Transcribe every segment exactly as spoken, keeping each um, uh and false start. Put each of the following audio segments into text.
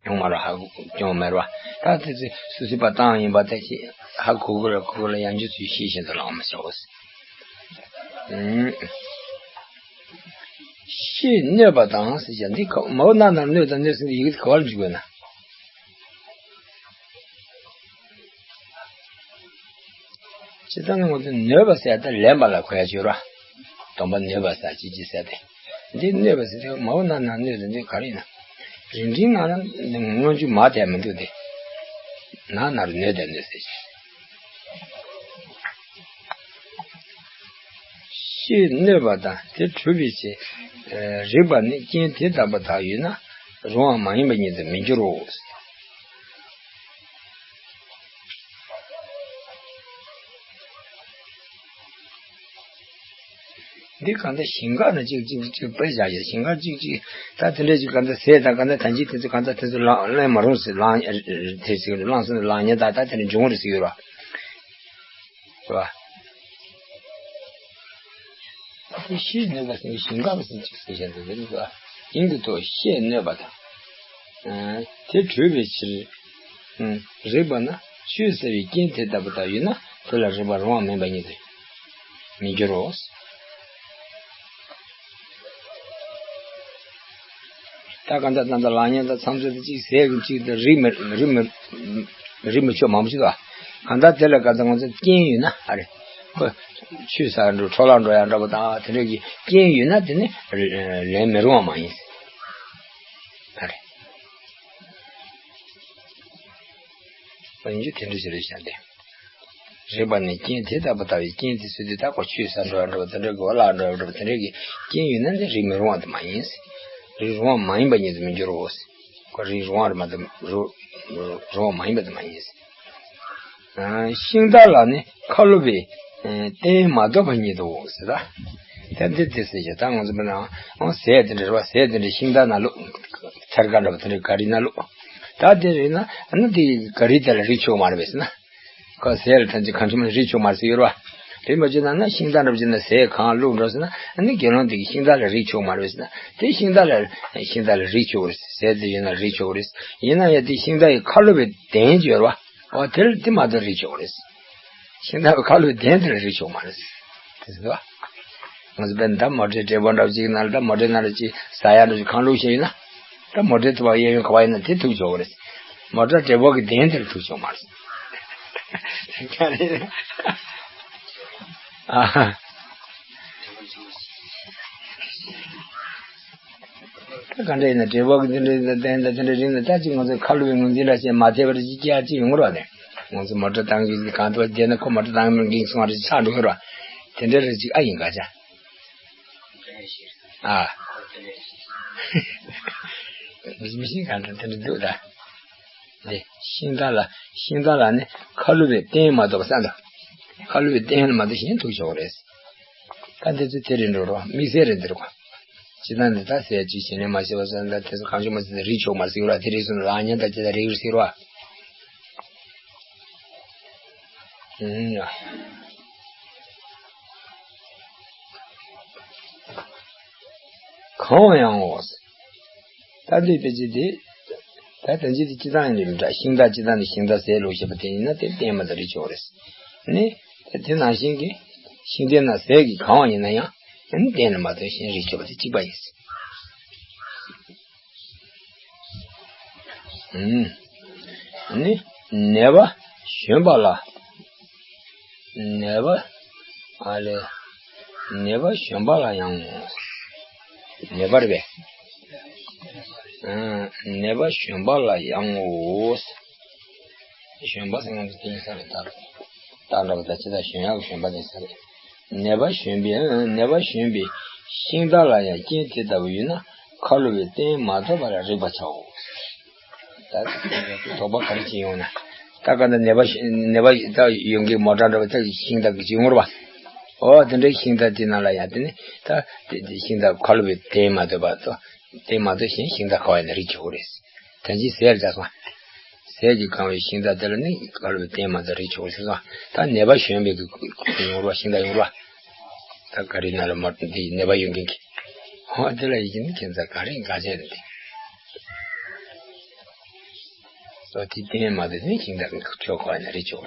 ཡོང་མ་རེད། ཧ་གོ་ཡོང་མེད་རེད་བ། ད་དེ་ཚོ་སུ་སུ་པ་བཏང་ཡིན་པ་དེ་ཅི་ཧ་གོ་གི་རེད། གོ་གི་རེད། ཡང་རྒྱུ་ཚོད་ཤེས་བཞིན་དུ་ལངས་མི་ཆོག་ཟེར། ཨུམ། ཤེས་གནོད་པ་དང་ཟེར་བྱ་འདི་ཁ་མའོ་ན་ན་གནོད་དང་གནོད་ཟེར་ཡི་གེ་ག་བར་འཇུག་དགོས་ན། ཇི་ལྟར་ན་ང་ཚོ་གནོད་པ་ཟེར་ཏེ་ལེན་པ་ལ་གོ་ཡ་བྱོས་ར། སྡོམ་པ་གནོད་པ་ཟེར་ཅི་ཅི་ཟེར་ཏེ། འདི་གནོད་པ་ཟེར་ཏེ་མའོ་ན་ན་གནོད་དེ་འདི་ག་རེ་ཡིན་ན། རིང་འབྲིང་ན་ན་སྔོན་འཇུག་མ་དེ་མི་འདུག་སྟེ། ན་ན་རུ་གནོད་དེ་གནོད་ཟེར་ཅི། ཤེས་གནོད་པ་དང་དེ་གྲུབ་པའི་ཕྱིར། རིགས་པ་ནི་རྐྱེན་དེ་ལྟ་བུ་དག་ཡོད་ན་རུང་བ་མ་ཡིན་པ་ཉིད་དུ་མི་འགྱུར་རོ། འདི་གང་ལྟར་ཞིང་ཁ་ན་གཅིག་གཅིག་གཅིག་དཔེ་བཞག་ཡོད། ཞིང་ཁ་གཅིག་གཅིག་ད་དེ་འདྲ་ཅིག་གང་ལྟར་ཟས་དང་གང་ལྟར་ཐམས་ཅད་དེ་ཚོ་གང་ལྟར་དེ་ཚོ་ལངས་ལེན་མ་རུང་ཟེར་ལངས་དེ་ཚོ་ལངས་སོང་ལངས་ཉེན་ད་ད་དེ་འདྲ་འབྱུང་རེད་ཟེར་ཡོད་ར། རེད་བ། ད་དེ་ཤེས་གནོད་པ་ཟེར་ཞིང་ཁ་ཟེར་ཅིག་ཟེར་བཞིན་དུ་རེད་བ། ཡིན་གྱི་ཐོག་ཤེས་གནོད་པ་དང་། དེ་གྲུབ་པའི་ཕྱིར། རིགས་པ་ན་ཆོས་བསལ་བའི་རྐྱེན་དེ་ལྟ་བུ་དག་ཡོད་ན་དེ་ལ་རིགས་པ་རུང་བ་མིན་པ་ཉིད་དུ་མི་འགྱུར་རོ། ད་གང་ལྟར་ད་ལྟ་ལངས་ཉེན་དང་མཚམས་ཚོད་དེ་གཅིག་ཟས་ཀྱི་གཅིག་དང་རིགས་མི་རིགས་མི་རིགས་མི་ཆོག་མང་པོ་ཞིག་འདུག་གང་ལྟར་དེ་ལ་གང་ལྟར་ང་ཚོ་རྐྱེན་ཡོད་ན་ཨ་རེ། ཁོ་ཆུད་ཟ་འགྲོ་འཕྲོ་བརླག་འགྲོ་ཡ་འདྲ་པོ་དང་དེ་འདྲ་གི་རྐྱེན་ཡོད་ན་དེ་ནི་ལེན་མི་རུང་བ་མ་ཡིན། ཨ་རེ། ཡིན་རྒྱུ་དེ་འདྲ་ཞིག་རེད་བཞག་སྟེ། རེད་པ་ནི་རྐྱེན་དེ་ལྟ་བུ་ལྟ་བུའི་རྐྱེན་དེ་ཚོ་དེ་དག་གོ་ཆུད་ཟ་འགྲོ་བ་འགྲོ་བ་དེ་འདྲ་གི་འོ་བརླག་འགྲོ་བ་འགྲོ་བ་དེ་འདྲ་གི་རྐྱེན་ཡོད་ན་འདི་རིགས་མི་རུང་བ་དེ་མ་ཡིན། རིགས་རུང་བ་མ་ཡིན་པ་ཉིད་དུ་མི་འགྱུར་རོ། ཁོ་རིགས་རུང་བ་མ་དེ་རུ་རུང་བ་མ་ཡིན་པ་དེ་མ་ཡིན། ཤིང་རྟ་ལ་ནི་ཁ་ལོ་བའི་རྟེན་མ་ཐོབ་པ་ཉིད་དོ་ཟེར་ད། ད་འདི་དེ་ཟེར་ཞེ་ད་ང་ཚོ་མི་ན་ཟས་དེ་འདྲ་རེད་བ། ཟས་དེ་འདྲ་ཤིང་རྟ་ན་ལུག་ཚར་ག་འདྲ་བ་དེ་འདྲ་ག་རི་ན་ལུག་ད་དེ་རེད་ན་ཨ་ནི་དེ་ག་རི་དེ་ལ་རིགས་ཆོག་མ་རེད་པས་ཟེར་ན། ཁོ་ཟས་ལ་ཐམས་ཅད་གང་བྱུང་མ་རིགས་ཆོག་མ་རེད་ཟེར་ཡོད་རེད་བ། རིགས་མ་ཆོག་ན་ན་ཤིང་རྟ་འདྲ་བ་ཅིག་ན་ཟས་གང་ལུག་འགྲོ་ཟེར་ན་ཨ་ནི་དགེ་སློང་དེ་གི་ཤིང་རྟ་ལ་རིགས་ཆོག་མ་རེད་ཟེར་ན་དེ་ཤིང་རྟ་ལ་ཤིང་རྟ་ལ་རིགས་ཆོག་རེད། ཟས་དེ་ཡོད་ན་རིགས་ཆོག་རེད། ཡིན་ན་ཡང་དེ་ཤིང་རྟ་ཡི་ཁ་ལོ་བའི་གདན་ཅིག་ཡོད་རེད་བ། འོ་དེ་ལ་དེ་མ་གཏོགས་རིགས་ཆོག་རེད། ཤིང་རྟ་བའི་ཁ་ལོ་བའི་གདན་དེ་ལ་རིགས་ཆོག་མ་རེད། དེ་ཟེར་བ། ང་ཚོ་དཔེར་ན་ད་མོ་ཊའི་བགྲེས་པོ་འདྲ་བ་ཅིག་ནང་ལ་ད་མོ་ཊའི་ནང་ལ་ཅིག་ཟ་ཡ་འདྲ་ཅིག་གང་བླུགས་ཤེས་ཡིན་ན། ད་མོ་ཊའི་ཐུབ་པ་གཡས་གཡོན་ག་བ་ཡིན་ན་དེ་ཐུག་ཆོག་གི་རེད། མོ་ཊ་བགྲེས་པོ་གི་གདན་དེ་ལ་ཐུག་ཆོག་མ་རེད། ག་རེད། ཨ་ཧ། ད་ག་འདྲ་ཡིན་ན་བགྲེས་པོ་གི་དེ་འདྲའི་གདན་དང་དེ་འདྲའི་རིགས་ནི་ད་ཅིག་ང་ཚོ་ཁ་ལོ་བའི་ངོས་འཛིན་འདྲ་བྱས་མ་བསྡད་པར་ཅིག་སྐྱེ་ཡ་ཅིག་ཡོང་གི་རེད་བ། ནས་ང་ཚོ་མོ་ཊ་བཏང་གི་གང་ཐུབ་བསྡད་ན་ཁོ་མོ་ཊ་བཏང་མི་འགན་སོང་བ་རེ་ཆགས་འགྲོ་གི་རེད་བ། དེ་འདྲ་རེ་ཅིག་ཨ་ཡིན་ག་ཅག་ཨ། མི་ཤེས་གང་འདྲ་དེ་འདྲ་འདུག་ད། ནི་ཤིང་རྟ་ལ་ཤིང་རྟ་ལ་ནི་ཁ་ལོ་བའི་རྟེན་མ་ཐོབ་པ་བསམ་དང་། ཁ་ལོ་བའི་རྟེན་ལ་མ་ཐོབ་གཞན་ཐུག་ཆོག་རེད། ད་འདི་ཚོ་དེ་རེད་འགྲོ་རོགས་དམིགས་བསལ་རེད་འདིར་གོ། ཇི་ལྟར་འདི་ལྟར་ཟས་ཅིག་བྱིན་ལེན་མ་བྱས་པ་ཙམ་ལ་དེ་ཚོ་གང་བྱུང་མ་བྱས་ན་རིགས་ཆོག་མ་རེད་ཟེར་གི་ར། དེ་རིགས་སུ་ལ་ཉན་ད་ཅི་ལ་རིགས་རེད་ཟེར་བ། ཨུམ། གང་ཡང་འོ། ད་འདི་དཔེ་ཅི་དེ། ད་ལྟ་ཅི་དེ་ཅི་ཙང་ཡིན་མི་འདྲ། ཤིང་རྟ་ཅི་ཙང་ནི་ཤིང་རྟ་ཟས་ལུགས་ཞེས་པ་དེ་ཡིན་ན་དེ་བརྟེན་མ་ད་རིགས་ཆོག་རེད། ནི། དེ་ནང་བཞིན་གྱི། ཤིང་རྟའི་ནང་ཟས་ཀྱིས་གང་བ་ཡིན་ན་ཡང་། ཨ་ནི་བརྟེན་ལ་མ་ཐོན་ཞིང་རིགས་ཆོག་པ་དེ་གཅིག་པ་ཡིན། ཨུམ། ནི། ནད་པ་གཞོན་པ་ལ། ནད་པ། ཨ་ལས། ནད་པ་གཞོན་པ་ལ་ཡང་ངོ་། ནད་པ་རེད་པས། ཨུམ། ནད་པ་གཞོན་པ་ལ་ཡང་ངོ་། གཞོན་པ་ཟེར་ང་ཚོ་དེང་སང་རེད་ད། ད་འདྲ་པོ་ད་ཅི་ད་གཞོན་ཡག་གི་གཞོན་པ་དེང་སང་རེད། ནད་པ་གཞོན་པའི་ཨ་ནད་པ་གཞོན་པའི་ཤིང་རྟ་ལ་ཡང་རྐྱེན་དེ་ལྟ་བུ་ཡོད་ན་ཁ་ལོ་བའི་རྟེན་མ་ཐོབ་པ་ལ་རིགས་པ་བྱའོ། ད་དོགས་པ་ག་རེ་བྱེད་ཡོང་ན། ད་ག་ད་ནད་པ་ནད་པ་ད་ཡོང་གི་མོ་ཊ་འདྲ་པོ་ད་ཤིང་རྟ་གི་ཅིག་ཡོང་རེད་པ། ཨོ་དེ་འདྲའི་ཤིང་རྟ་དེ་ནང་ལ་ཡང་དེ་ནི་ད་དེ་དེ་ཤིང་རྟ་ཁ་ལོ་བའི་རྟེན་མ་ཐོབ་པ་དོ། དེ་མ་གཏོགས་གཞན་ཤིང་རྟ་ཁ་བ་ཡིན་ན་རིགས་ཆོག་རེད། ད་ཅི་ཟས་ལ་བྱ་སོང་། ཟས་ཀྱིས་གང་བའི་ཤིང་རྟ་དེ་ལ་ནི་ཁ་ལོ་བའི་རྟེན་མ་གཏོགས་རིགས་ཆོག་རེད་ཟེར་སོང་། ད་ནད་པ་གཞོན་པའི་གི་ཡོང་རོགས་ཤིང་རྟ་ཡོང་རོགས། ད་ག་རེ་ན་ལ་མ་འདི་ནད་པ་ཡོང་མཁན་གྱི། ཧོ་དེ་ལ་ཡིན་གྱི་ནི་ཁྱད་མཚར་ག་རེ་འགའ་བྱས་ནས་འདི། སོ་དེ་བསྟན་མ་དེ་ནི་ཤིང་རྟ་གི་ཆོག་གོ་ཡ་ན་རིགས་ཆོག་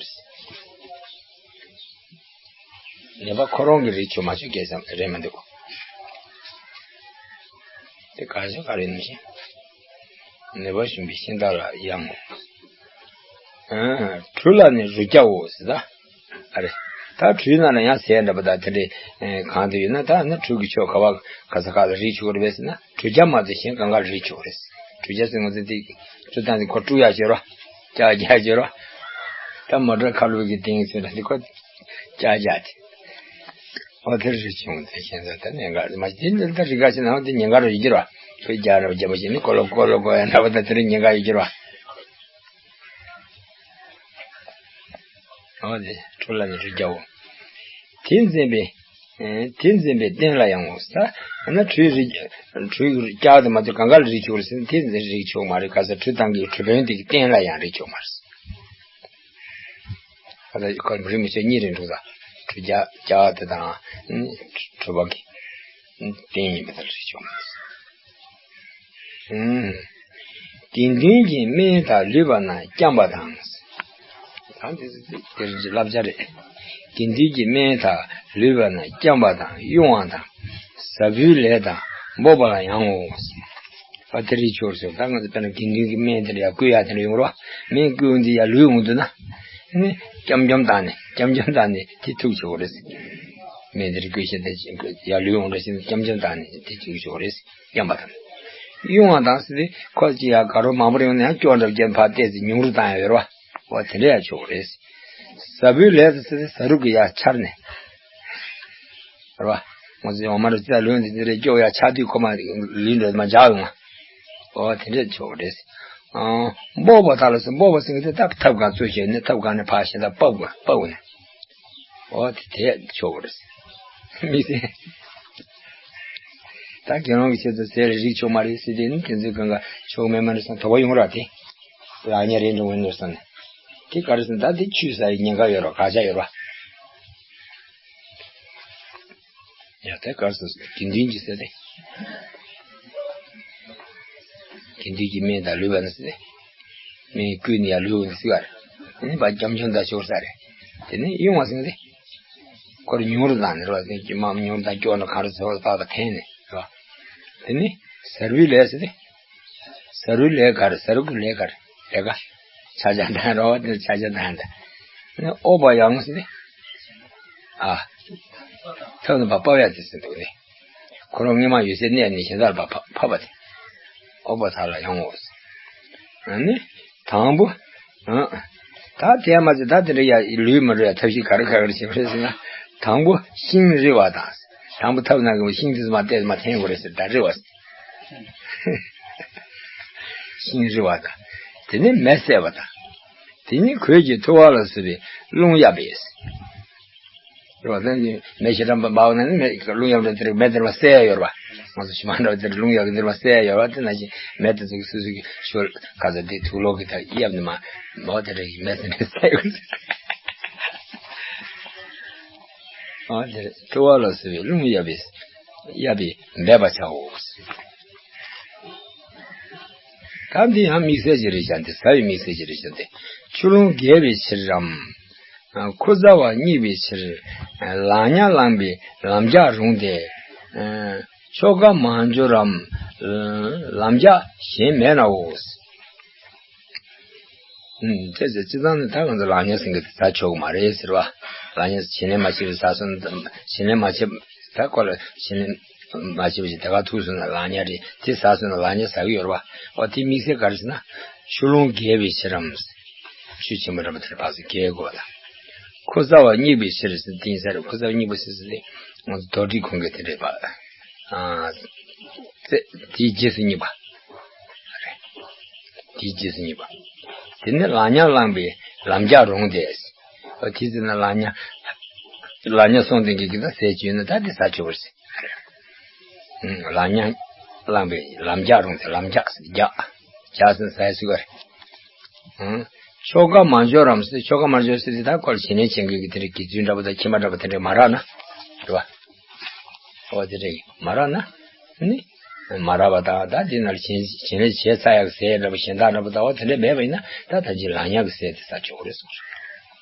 རེད། ནད་པ་ཁོ་རང་གི་རིགས་ཆོག་མ་ཆོག་སྐད་ཆ་རེད་མི་འདུག་དེ་ག་ཞིག་ག་རེ་ནི་ཤིང་། ནད་པ་ཞུམ་པའི་ཤིང་རྟ་ལ་ཡང་ངོ་། ཨ། གྲུ་ལ་ནི་རུས་རྒྱའོ་ཟེར་ད། ཨ་རེ། ད་གྲུའི་ནང་ལ་ཡང་ཟས་འདྲ་པོ་དང་དེ་འདྲའི་གང་དུ་ཡོད་ན། ད་ནི་གྲུ་གི་ཆོག་ག་བ་ག་ས་ག་ལ་རིགས་ཆོག་རེད་པས་ཟེར་ན། གྲུ་རྒྱ་མ་ཚོ་གཞན་གང་ག་རིགས་ཆོག་རེད། གྲུ་རྒྱ་ཟེར་ང་ཚོ་དེ་གྲུ་དང་དེ་ཁོ་དཀྲུག་ཡ་ཅེར་བ། ཅག་རྒྱ་ཅེར་བ། ད་མོ་ཊ་ཁ་ལུག་གི་སྟེང་ཚོད་ལ་དེ་ཁོ་ཅག་རྒྱ་དེ། ཨོ་དེར་རིགས་ཆུང་དེ་ཤེས་ཚོད་ད་ནས་འགའ་མ་དེ་འདི་ད་རིགས་ག་ཞིག་ན་འོ་དེ་ཉེན་ཁ་རུ་ཡོད་ཀྱི་ར། ཁོས་རྒྱ་ར་རྒྱ་མ་ཞིག་ནི་ཀོ་ལོ་ཀོ་ལོ་ཀོ་ཡ་འདྲ་བ་ད་དེ་རིགས་ཉེན་ཁ་ཡོད་ཀྱི་ར། ཨོ་དེ་ཁྲོ་ལ་ནི་རིགས་རྒྱའོ། དེ་འཛིན་པའི། ཨེ། དེ་འཛིན་པའི་རྟེན་ལ་ཡང་ངོ་ཟེར། ན་གྲུའི་རིགས། གྲུའི་རྒྱ་དེ་མ་གཏོགས་གང་ག་ལ་རིགས་ཆོག་རེད་ཟེར་ན། དེ་འཛིན་རིགས་ཆོག་མ་རེད། ག་ས་གྲུ་དང་གི་གྲུ་དཔོན་དེ་གི་རྟེན་ལ་ཡང་རིགས་ཆོག་མ་རེད། ད་ལྟ་ཁོ་རིགས་མི་ཆོག་གཉིས་རེད་འགྲོ་ད། གྲུ་རྒྱ་རྒྱ་དེ་དང་། གྲུ་པ་གི་རྟེན་ཡིན་པ་དང་རིགས་ཆོག་མ་རེད། ཨུམ། དགེ་འདུན་གྱི་སྨན་དག་ལུས་པ་ན་བསྐྱམ་པ་དང་། ད་འདི་འདིར་བསླབ་བྱ་རེད། དགེ་འདུན་གྱི་སྨན་དག་ལུས་པ་ན་བསྐྱམ་པ་དང་དབྱུང་བ་དང་། ཟ་བུའི་ལས་དང་འབོགས་པ་ལ་ཡང་ངོ་། ཨ་དེ་རིགས་ཆོག་ཟེར། ད་ང་ཚོ་དཔེར་ན་དགེ་འདུན་གྱི་སྨན་དེ་འདྲ་ཡ་བསྐུལ་ཡ་དེ་འདྲ་ཡོང་རོགས། སྨན་བསྐུལ་འོང་དུས་ཡ་ལུས་འོང་དུས་ན། ནི་སྐྱོམ་སྐྱོམ་བཏང་ནས་སྐྱོམ་སྐྱོམ་བཏང་ནས་དེ་ཐུག་ཆོག་རེད། སྨན་དེ་རིགས་བསྐུལ་བྱས་ཏེ་ཡ་ལུས་འོང་འདྲ་ཞིག་ནི་སྐྱོམ་སྐྱོམ་བཏང་ནས་དེ་ཐུག་ཆོག་རེད། སྐྱོམ་པ་དང་། དབྱུང་བ་དང་ཟེར་ཏེ་ཁོ་ཅི་ཡ་ག་རོ་མང་པོ་ཡོང་ན་ཡང་སྐྱོ་འདྲ་བརྒྱབ་ཕར་བལྟས་ཚེ་ཉུང་རུ་བཏང་ཡ་ཡོད་རེད་བ། འོ་དེ་འདྲ་ཡ་ཆོག་རེད། ཟ་བུའི་ལས་དུ་ཟེར་ཏེ་ཟ་རུག་གི་ཡ་ཆར་ནས། རེད་བ། ང་ཚོ་འོ་མ་རུ་རྩི་ལ་ལུས་འདི་འདི་རེད་སྐྱོ་ཡ་ཆར་དུས་ཁོ་མ་ལུས་འདྲ་མ་འཇག་ཡོང་ང་། འོ་དེ་འདྲ་ཆོག་རེད། ཨང་། འབོགས་པ་དག་ལ་ཟེར། འབོགས་པ་ཟེར་མཁན་དེ་ད་ཐབ་གང་བཙུགས་བྱས་ནས་ཐབ་གང་ནས་ཕར་ཞེ་ད་ཕབ་དགོས་ཕབ་དགོས་ནས། འོ་དེ་དེ་ཆོག་གི་རེད། མི་ཟེར། ད་དགེ་སློང་གི་ཆོས་ཚོ་ཟས་ལ་རིགས་ཆོག་མ་རེད་ཟེར་དེ་ནི་དེ་ཚོའི་སྒང་ག་ཆོག་མེད་མ་རེད་བསམ་དོགས་པ་ཡོང་ར་དེ། ལག་ཉ་རེད་འགྲོ་འོན་འགྲོ་བསམ་ནས། དེ་ག་རེ་ཟེར་ན་ད་དེ་ཆུད་ཟ་ཡི་ཉེན་ཁ་ཡོད་ར་དགག་བྱ་ཡོད་ར། ཡ་དེ་ག་རེ་ཟེར་དགེ་འདུན་གྱི་ཟེར་ཏེ། དགེ་འདུན་གྱི་སྨན་དང་ལུས་པ་ན་ཟེར་ཏེ། སྨན་བསྐུལ་ནས་ཡར་ལུས་འོང་ཟེར་བ་རེད། དེ་ནི་ཕར་སྐྱོམ་སྐྱོམ་དང་ཤོར་ས་རེད། དེ་ནི་དབྱུང་བ་ཟེར་ཏེ། ཁོ་རང་ཉུང་རུ་བཏང་ནས་རེད་བ། དེ་མ་ཉུང་རུ་དང་སྐྱོ་ན་གང་རུ་ཚོར་བ་དག་དང་འཐེན་ནས་རེད་བ། དེ་ནི་ཟ་རུའི་ལས་ཟེར་ཏེ། ཟ་རུའི་ལས་ག་རེ། ཟ་རུ་གི་ལས་ག་རེ། ལས་ཀ་ཆ་ཆ་དང་རེད་བ། དེ་ཆ་ཆ་དང་དེ་ནི་འབོགས་པ་ཡང་ཟེར་ཏེ། ཨ། ཐབ་ནས་ཕར་ཕབ་ཡ་དེ་ཟེར་འདུག་ནི། ཁོ་རང་སྔོན་མ་ཡོད་སའི་གནས་ནས་གཞན་དག་ལ་ཕར་ཕབ་པ་དེ། འབོགས་པ་དག་ལ་ཡང་ངོ་། ཨ་ནི། དང་པོ། ཨ། ད་དེ་མ་ཚད་ད་དེ་འདྲ་ཡ་ལུས་མ་འགྲོ་ཡ་ཐབས་ཤེས་ག་རེ་ག་རེ་བྱེད་དགོས་རེད་ཟེར་ན། དང་པོ་ཤིང་རི་བ་དང་། དང་པོ་ཐབ་ནང་གི་ཤིང་དེ་ཚོ་མར་བལྟས་མར་འཐེན་དགོས་རེད་ཟེར། ད་རི་བ་ཟེར། ཤིང་རི་བ་དང་། དེ་ནས་མེ་བསད་པ་དང་། དེ་ནས་གོས་ཀྱི་ཐུ་བ་ལ་སོགས་པའི་རླུང་གཡབ་པས། རེད་བ། དེ་ནི་མེ་ཞེ་དྲག་འབར་བ་ན་ནི་མེ་རླུང་གཡབ་འདྲ་དེར་མེ་དེར་མར་བསད་ཡ་ཡོད་རེད་བ། ང་ཚོ་ཞི་མ་འདྲ་དེར་རླུང་གཡབ་ཀྱི་དེར་མར་བསད་ཡ་ཡོད་རེད་བ། དེ་ནང་བཞིན་མེ་དེ་ཚོ་གི་སོ་སོ་གི་ཤོར་ག་ས་དེ་དུག་ལོག་གི་ད་གཡབ་ནི་མ་མོ་དེ་རེད། མེ་དེ་ནི་བསད་ཡོད། ཨ་དེར་ཐུ་བ་ལ་སོགས་པའི་རླུང་གཡབ་པས། གཡབ་པས་འབད་པར་བྱའོ། ད་འདི་ཡང་དམིགས་བསལ་གྱི་རེད་ཤག་འདི་ཟ་བའི་དམིགས་བསལ་གྱི་རེད་ཤག་འདི་ཆུ་ཀླུང་རྒྱས་པའི་ཕྱིར་རམ། ཁུ་ཚ་བ་སྙེག་པའི་ཕྱིར། ལག་ཉ་བླངས་པས་ལམ་རྒྱགས་རུང་སྟེ། ཆོ་ག་མ་འབྱོར་རམ། ལམ་རྒྱགས་གཞན་མེད་ནའོ། ཨུམ། དེ་ཚོ་སྤྱི་བཏང་ནི་ད་ང་ཚོ་ལག་ཉ་ཟེར་མཁན་དེ་ཟ་ཆོག་གི་མ་རེད་ཟེར་བ། ལག་ཉ་བྱིན་ལེན་མ་བྱས་པའི་ཟ་སོང་། བྱིན་ལེན་མ་བྱས་ད་ཁོ་ལ་བྱིན་ལེན་མ་བྱས་པ་ཞིག་དེ་ག་ཐུག་སོང་ན་ལག་ཉ་རེད། དེ་ཟ་སོང་ན་ལག་ཉ་ཟ་གི་ཡོད་རེད་བ། འོ་དེ་དམིགས་བསལ་ག་རེ་ཟེར་ན། ཆུ་ཀླུང་རྒྱས་པའི་ཕྱིར་རམ། ཆུ་ཆེན་པོ་འདྲ་པོ་དེར་ཕར་ཚུར་རྒྱས་དགོས་པ་དང་། ཁུ་ཚ་བ་སྙེག་པའི་ཕྱིར་ཟེར་དེ་ཡིན་ས་རེད། ཁུ་ཚ་བ་སྙེག་པའི་ཕྱིར་ཟེར་དེ་ང་ཚོ་རྡོར་དྲིལ་ཁོང་གི་དེ་འདྲས་པ། ཨ། དེ་དེའི་རྗེས་སུ་སྙེག་པ། དེའི་རྗེས་སུ་སྙེག་པ། དེ་ནས་ལག་ཉ་བླངས་པས་ལམ་རྒྱགས་རུང་སྟེ། དེ་ཚེ་ན་ལག་ཉ། ལག་ཉ་སོང་སྟེ་གི་གི་ད་ཟས་བཅུག་ན་ད་དེ་ཟ་ཆོག་པ་རེད། ལག་ཉ་བླངས་པས་ལམ་རྒྱགས་རུང་སྟེ། ལམ་རྒྱགས་རྒྱགས། རྒྱགས་ཟེར་ཟ་ཟེར་ག་རེད། ཆོ་ག་མ་འབྱོར་རམ་ཟེར། ཆོ་ག་མ་འབྱོར་ཟེར་དེ་ད་ཁོ་ལ་བྱིན་ལེན་བྱེད་མཁན་གྱི་དེ་རིགས་དགེ་ཚུལ་འདྲ་པོ་དང་ཁྱིམ་པ་འདྲ་པོ་དེ་འདྲས་མ་རག་ན། རེད་བ། འོ་དེ་འདྲས་མ་རག་ན། ནི། མ་རག་པ་དང་ད་འདི་ནང་བྱིན་བྱིན་ལེན་བྱས་ཚར་ཡག་གི་ཟས་འདྲ་པོ་གཞན་དག་འདྲ་པོ་ད་བ་དེ་འདྲ་མེད་པ་ཡིན་ན་ད་ད་ཅི་ལག་ཉ་གི་ཟས་དེ་ཟ་ཆོག་གི་རེད་གསུངས་སོང་།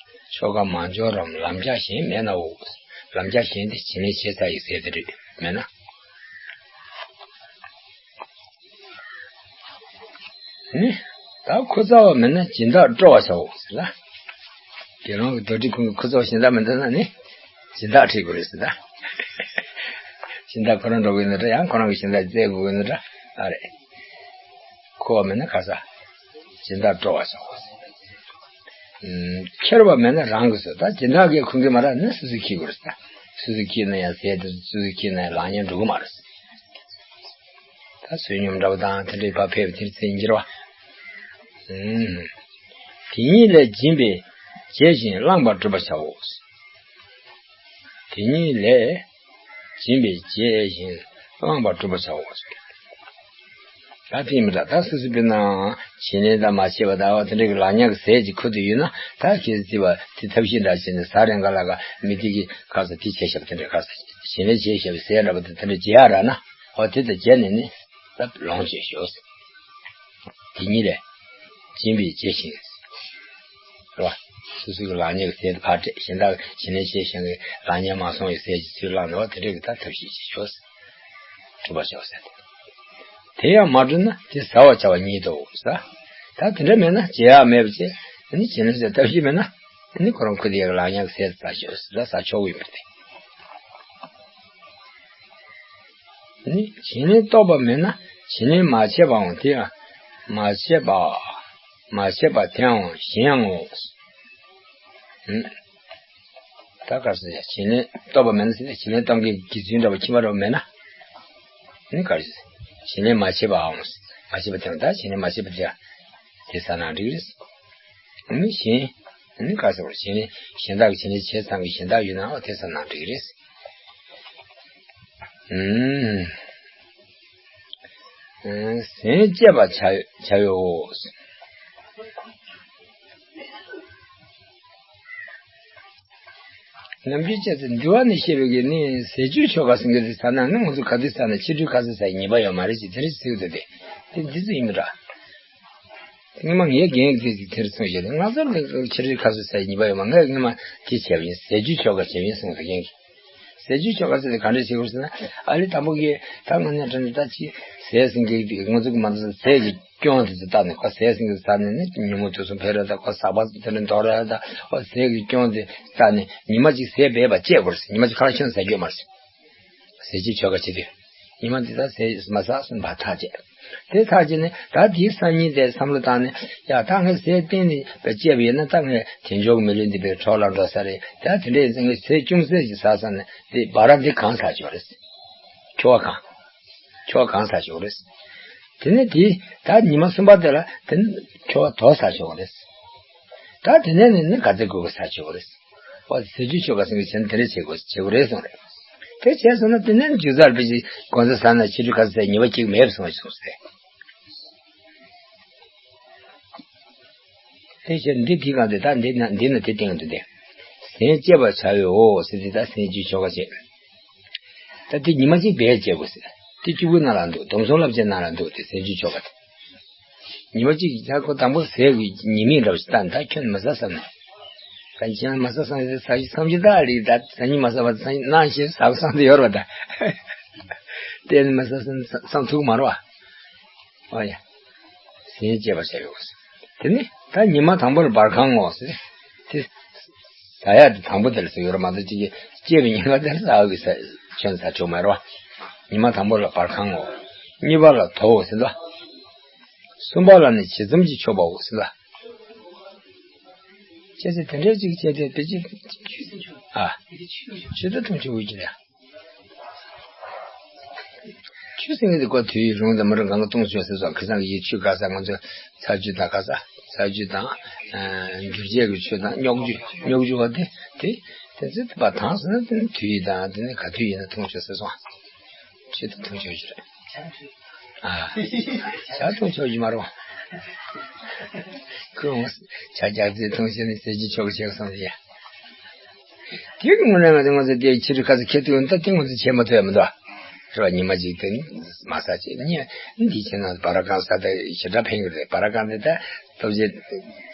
ཆོ་ག་མ་འབྱོར་རམ་ལམ་རྒྱགས་གཞན་མེད་ནའོ། ལམ་རྒྱགས་གཞན་དེ་བྱིན་ལེན་བྱས་ཚར་ཡག་ཟས་དེ་རེད་མེད་ན། ནི། ད་ཁོ་ཚ་བ་མེད་ན་སྦྱིན་བདག་སྤྲོ་བར་བྱའོ་ཟེར་ལ། དགེ་སློང་གི་བདག་ཁྲི་ཁོང་གི་ཁོ་ཚ་བ་སྦྱིན་བདག་མི་འདུག་ན་ནི། སྦྱིན་བདག་ཁྲིད་དགོས་རེད་ཟེར་ད། སྦྱིན་བདག་ཁོ་རང་འགྲོ་གི་ཡིན་ན་འདྲ་ཡང་ཁོ་རང་གི་སྦྱིན་བདག་བཙལ་དགོས་ཀྱི་ཡིན་ན་འདྲ་ཨ་རེད། ཁོ་བ་མེད་ན་ག་ས། སྦྱིན་བདག་སྤྲོ་བར་བྱའོ་ཟེར། ཁྱེར་བ་མེད་ན་རང་གིས་ཟེར་ད་སྦྱིན་བདག་གིས་ཁོང་གིས་མ་རག་ན་སོ་སོས་ཁྱེར་དགོས་རེད་ཟེར་ད། སོ་སོས་ཁྱེར་ན་ཡང་ཟས་དེ་སོ་སོས་ཁྱེར་ན་ཡང་ལག་ཉན་འགྲོ་གི་མ་རེད་ཟེར། ད་བསོད་སྙོམས་འདྲ་པོ་དང་དེ་འདྲའི་བབ་ཕེབས་དེར་ཚེ་འགྱུར་བ། དེ་ཉིད་ལས་སྦྱིན་པས་རྒྱས་ཤིང་བླངས་པ་བསྒྲུབ་པར་བྱའོ། དེ་ཉིད་ལས་སྦྱིན་པས་རྒྱས་ཤིང་བླངས་པ་བསྒྲུབ་པར་བྱའོ། ད་དེ་མི་འདྲ་ད་སོ་སོ་དཔེར་ན་བྱིན་ལེན་དང་མ་བྱས་པ་ད་བ་དེ་འདྲ་གི་ལག་ཉ་གི་ཟས་ཅིག་ཁུར་དུ་ཡོད་ན་ད་ཁྱེད་ཚིག་པ་དེ་ཐབས་ཤེས་འདྲ་བྱས་ནས་ཟ་རན་ག་ལ་ག་མི་དེ་གི་ཁ་ས་དེ་བྱས་ཤབ་དེ་འདྲ་ཁ་ས་བྱིན་ལེན་བྱས་ཤབ་ཟས་འདྲ་པོ་དེ་དེ་འདྲ་བྱེད་ཡ་ར་ན། འོ་དེ་དང་བརྒྱད་ནས་ནི་ལབ་ལོངས་སྤྱོད་ཤོག་དེ་ཉིད་ལས་སྦྱིན་པས་རྒྱས་ཤིང་། རེད་བ། སོ་སོ་གི་ལག་ཉ་གི་ཟས་དེ་ཕར་སྤྲད་གཞན་དག་བྱིན་ལེན་བྱས་ཤིང་གི་ལག་ཉ་མ་སོང་བའི་ཟས་ཀྱི་ཚུལ་བླངས་ནས་འོ་དེ་འདྲ་གི་ད་ཐབས་ཤེས་ཀྱིས་ཤོག་སྒྲུབ་པར་བྱའོ་ཟེར་ཏེ། དེ་ཡང་མ་བསྒྲུབས་ན་དེ་ཟ་བར་བྱ་བ་ཉིད་དོ་ཟེར། ད་དེ་འདྲ་མེད་ན་བྱེད་ཡག་མེད་པ་བྱས་ནི་བྱིན་ལེན་ཟས་ཐབས་ཤེས་མེད་ན་ནི་ཁོ་རང་ཁུར་དེ་ཡག་ལག་ཉ་གི་ཟས་དེ་ཟ་ཤོག་ཟེར་ད་ཟ་ཆོག་གི་ཡོད་པ་རེད། ནི་བྱིན་ལེན་རྟོགས་པ་མེད་ན་བྱིན་ལེན་མ་བྱས་པའང་དེ་ཡང་མ་བྱས་པ། མ་བྱས་པ་དེའང་གཞན་ངོ་། ད་ག་ཟེ་བྱིན་ལེན་རྟོགས་པ་མེད་ན་ཟེར་ནས་བྱིན་ལེན་གཏོང་མཁན་གྱི་རྒྱུ་མཚན་འདྲ་བ་ཁྱིམ་པ་འདྲ་བ་མེད་ན། ནི་ག་ཟེ་བྱིན་ལེན་མ་བྱས་པའང་མ་བྱས་པ་དེའང་ད་བྱིན་ལེན་མ་བྱས་པ་དེ་དེ་ཟ་ན་འགྲིག་རེད། ནི་གཞན། ནི་ག་ཟེ་བྱིན་ལེན་གཞན་དག་གི་བྱིན་ལེན་བྱས་ཙང་གི་གཞན་དག་ཡོད་ནའང་དེ་ཟ་ན་འགྲིག་རེད། ཨུམ། ཟན་བཅད་པར་བྱ་བའོ། རྣམ་འགྱུར་བཅད་ཚེ་འདུལ་བ་ནས་བཤད་པའི་གི་ནི་ཟས་བཅུད་ཆོ་ག་ཟེར་མཁན་དེ་ཟ་ན་ནི་ང་ཚོ་ག་དུས་ཟ་ན་ཕྱི་དྲོའི་ཁ་ཟས་ཟ་ཡི་ཉེས་པ་ཡོད་མ་རེད་ཅེས་དེ་རེད་ཟེར་གི་འདུག་སྟེ། དེ་འདི་ཚོ་ཡིན་མི་འདྲ། སྔོན་མ་ངའི་རྒན་གྱིས་དེ་ཟེར་གྱི་དེར་གསུངས་བཞག་ནས་ང་ཚོར་ནི་ཕྱི་དྲོའི་ཁ་ཟས་ཟ་ཡི་ཉེས་པ་ཡོད་མ་ངས་སྔོན་མ་དེ་བྱས་པ་ཡིན་ཟས་བཅུད་ཆོ་ག་བྱས་པ་ཡིན་གསུངས་འདུག་རྒན་གྱིས། ཟས་བཅུད་ཆོ་ག་ཟེར་ཏེ་ག་འདྲ་བྱེད་དགོས་ཟེར་ན། ཨ་ལི་དང་པོ་གིས་ད་ང་ནི་དྲན་ད་ཅི་ཟས་ཟིན་གི་ང་ཚོ་གི་མ་འདུག་ཟས་ཀྱི་སྐྱོན་དེ་ཚོ་བལྟ་ནས་ཁོ་ཟས་ཟིན་གི་ཟ་ནས་ནི་ཉིན་མོ་དུས་གསུམ་ཕེབས་ར་ད་ཁོ་ཟག་པ་དེ་འདྲ་འདོར་ར་ད་ཁོ་ཟས་ཀྱི་སྐྱོན་དེ་བལྟ་ནས་ཉི་མ་གཅིག་ཟས་སྦས་པ་བཅད་དགོས་ཟེར་ཉི་མ་གཅིག་ཁ་ལག་ཁྱོན་ཟ་རྒྱུ་མ་རེད་ཟེར། ཟས་བཅུད་ཆོ་ག་བྱེད་དུས། ཉི་མ་འདི་ལྟར་ཟས་མ་ཟ་སོང་བ་ཐག་བཅད། དེ་ཐག་བཅད་ནས་ད་དེའི་སང་ཉིན་དེ་བསམ་བློ་བཏང་ནས་ཡ་ད་ངས་ཟས་གཏན་ནས་བཅད་པ་ཡིན་ན་ད་ངས་དལ་འབྱོར་གྱི་མི་ལུས་འདི་པའི་གྲོགས་ལ་འགྲོ་ས་རེད་ད་དེ་འདྲས་ཡིན་ཙང་ངས་ཟས་ཅུང་ཟད་ཅིག་ཟ་ས་ནས་དེ་བ་ར་འདི་གང་ཟ་ཆོག་རེད། ཁྱོ་ག་གང་ཁྱོ་ག་གང་ཟ་ཆོག་རེད། དེ་ནས་དེ་ད་ཉི་མ་གསུམ་པ་དེ་ལ་དེ་ནས་ཁྱོ་ག་དོ་ཟ་ཆོག་རེད། ད་དེ་ནས་ནི་ནི་ག་ཚོད་དགོས་གི་ཟ་ཆོག་རེད། ཨོ་ཟས་བཅུད་ཆོ་ག་ཟེར་མཁན་བྱས་ན་དེ་འདྲ་བྱེད་དགོས་བྱེད་དགོས་རེད་གསུངས་རེད། དེ་བྱས་སོང་ན་དེ་ནས་མཇུག་རྩར་དཔེ་ཅིག་གོང་ས་ཟ་ན་ཕྱི་དྲོ་ཁ་ཟས་ཉི་མ་གཅིག་མེད་སོང་བ་གསུངས་ཟེར། དེ་བྱས་འདི་དེ་གང་དེ་ད་འདི་ན་འདི་ན་དེ་སྟེང་དུ་དེ། ཟན་བཅད་པར་བྱ་བའོ་ཟེར་དེ་ད་ཟས་བཅུད་ཆོ་ག་བྱས། ད་དེ་ཉི་མ་གཅིག་བས་བྱེད་དགོས་ཟེར། དེ་བཅུ་དགུ་ནང་ལ་འདུག་སྡོམ་གསུམ་བསླབ་བྱའི་ནང་ལ་འདུག་དེ་ཟས་བཅུད་ཆོ་ག་དེ། ཉི་མ་གཅིག་ཡ་ཁོ་དང་པོ་ཟས་ཀྱི་ཉི་མིག་འདྲ་བ་ཞིག་བལྟས་ནས་ད་ཁྱོད་མི་ཟ་བསམ་ནས། ད་ཁྱོད་མི་ཟ་བསམ་ནས་ཟ་ཞིག་བསམ་གྱི་ད་རེད་ད་ཟ་ཉི་མ་ཟ་བ་ཟ་ཉི་ནང་ཞིག་ཟ་བསམ་དུ་ཡོད་རེད་པ་ད། དེ་ནི་མི་ཟ་བསམ་བསམ་ཐུག་མ་རེད་པ། ཨོ་ཡ། ཟས་བཅད་པར་བྱ་བའོ་ཟེར། དེ་ནི་ད་ཉི་མ་དང་པོར་བར་ཁང་ངོ་ཟེར། དེ། ཟ་ཡ་དེ་དང་པོ་དེ་ལ་ཟེར་ཡོད་རེད་མ་གཏོགས་ཅིག་གིས་བཅད་པའི་ཉིན་ག་དེར་ཟ་འོས་ཀྱི་ཟ་ཁྱོད་ཟ་ཆོག་མ་རེད་པ། ཉི་མ་དང་པོ་ལ་བར་ཁང་ངོ་། གཉིས་པ་ལ་དོའོ་ཟེར་ལ། གསུམ་པ་ལ་ནི་ཇི་ཙམ་གྱིས་ཆོག་པའོ་ཟེར་ལ། བྱས་ཙང་དེ་འདྲའི་ཅིག་བྱས་ཏེ་དེ་ཅིག་ཨ། ཆུ་དང་འཐུང་ཆོག་གི་ལ། ཆུ་ཟེར་མཁན་དེ་ཀོ་དུས་ཡུན་རིང་དུ་མི་རུང་གང་ག་བཏུང་ཆོག་ཟེར་སོང་ཁ་སང་གི་ཡི་ཆུ་ག་ས་ང་ཚོ་ཚ་ཆུ་དང་ག་ས་ཚ་ཆུ་དང་། འགྱུར་བྱེད་ཀྱི་ཆུ་དང་རྙོག་ཆུ་རྙོག་ཆུ་བ་དེ་དེ་དེ་ཚོ་བ་དྭངས་སོང་ན་དེ་ནི་དུས་ཡུན་དང་དེ་ནི་ག་དུས་ཡིན་ན་འཐུང་ཆོག་ཟེར་སོང་། ཆུ་དང་འཐུང་ཆོག་ཆུ་རེད། ཨ། ཇ་འཐུང་ཆོག་གི་མ་རེད། ཁོས་ཇ་རྒྱག་རྩེ་འཐུང་ཤེས་ནས་ཟས་ཀྱི་ཆོག་གི་བྱེད་སོང་ཟེར་ཡ། དེ་གི་ངོ་ནས་ང་ཚོ་ང་ཚོ་དེ་ཕྱི་དྲོ་ཁ་ཚ་ཁེ་ཐུག་ཡོང་ད་དེ་ང་ཚོ་བྱེད་མ་ཐུབ་ཡ་མི་འདུག་སྤྲོ་བ་ཉི་མ་གཅིག་དེ་མ་ཟ་བྱས་ནས་འདི་བྱས་ན་བ་ར་གང་ཟ་ད་ཞེ་དྲག་ཕན་གི་རེད། བ་ར་གང་དེ་ད་སྟོབས་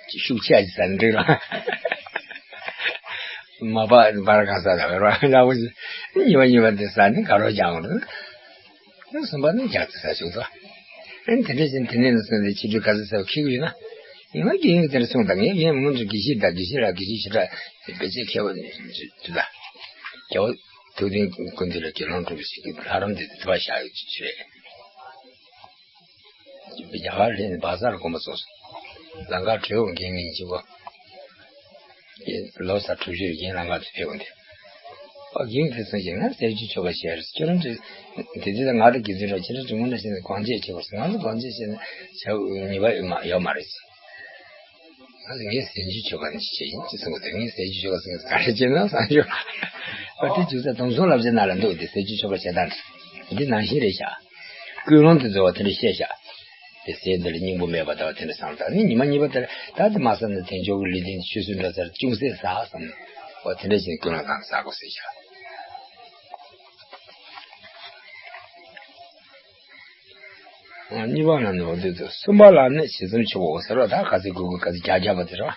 ཆེ་ཤུགས་ཆེ་ཨ་ཅིག་ཟ་ནས་འགྲིག་ར། མ་པ་བ་ར་གང་ཟ་ད་བ་ར་གང་ལ་བོ་ཉི་མ་ཉི་མ་དེ་ཟ་ནས་དགའ་རོགས་རྒྱག་འོང་རེད། གསུམ་པ་ནི་རྒྱག་ཏུ་ས་ཞུགས་དོ། ཨན་དེ་འདྲ་བཞིན་དེ་ནས་ནི་སོང་སྟེ་ཕྱི་དྲོའི་ག་ཚོད་ཟ་བ་ཁེགས་ཡོད་ན། ཡིན་ན་རྒན་ཡོལ་དེ་འདྲ་གསུངས་དང་ངས་ཡིན་སྔོན་དུ་དགེ་བཤེས་དང་དགེ་བཤེས་ལ་དགེ་བཤེས་ཞེ་དྲག་བེད་སྤྱད་མཁས་པོ་དུ་ལ། རྒྱལ་བ་ཐུབ་བསྟན་ཀུན་འདུས་ལ་དགེ་སློང་སྒྲུབ་ཞིག་གི་ལྷ་རམས་དེ་དུ་བ་བཞག་ཡོད་ཅེས་རེད། རྒྱ་གར་ལྷན་བ་ཟར་དགོན་པ་སོགས་སུ་ལང་ཀ་བྲེའུ་རྒན་ངེད་གཉིས་གཅིག་པོ། ལོ་གསར་དྲུག་ཅུའི་རྒན་ལང་ཀ་དུ་ཕེབས་འོང་དེ། ཨ་རྒན་དེ་ཚོ་ཞིག་ང་སྲས་ཆུ་ཆོས་པ་ཞེས་ཁྱོད་རང་ཚོས་དེ་དུས་ད་ང་དང་དགེ་ཚུལ་ར་ཁྱེད་རང་ཚོ་དངོས་གནས་བྱས་ནས་དགོངས་བཞེས་བྱེད་དགོས་སོ། ང་ཚོ་དགོངས་བཞེས་བྱས་ནས་བྱ་ཉེས་པ་ཡོད་མ་ཡོད་མ་རེད། ང་ཚོ་ངས་སྲས་ཆུ་ཆོས་པ་ནི་ཅི་བྱེད་ཡིན་ཅི་གསུང་གི་འདུག་ངས་སྲས་ཆུ་ཆོས་པ་ཟེར་ག་རེ་བྱེད་ན་བསམ་ཞོག་ཨ་དེ་ཅུང་ཟད་དུང་སོང་ལབ་བྱེད་ན་ལ་འདུག་དེ་སྲས་ཆུ་ཆོས་པ་བྱེད་སྟངས་འདི་ནང་བཞིན་རེད་ཤག་ཀུན་སློང་དུ་འཛོལ་བ་དེ་འདྲ་བཤད་ཤག་དེ་ཟས་འདི་ལ་སྙིང་པོ་མེད་པ་དང་དེ་འདྲ་བསམ་དང་ནི་ཉི་མ་གཉིས་པ་དེར་ད་དེ་མ་བསམ་ན་དལ་འབྱོར་གྱི་ལུས་རྟེན་ཆུད་ཟོས་འགྲོ་ཚར་ཅུང་ཟད་ཟ་བསམ་ནས་འོ་དེ་འདྲ་བྱས་ཀུན་སློང་དང་ཟ་དགོས་ཟེར་ཤག་གཉིས་པ་ལ་ནི་འོ་དེ་ཚོ་གསུམ་པ་ལ་ནི་ཞེ་ཙམ་ཆུ་བོ་ཟེར་བ་ད་ག་ཚོད་དགོས་དགོས་ག་ཚོད་རྒྱག་རྒྱག་པ་དེ་རེད་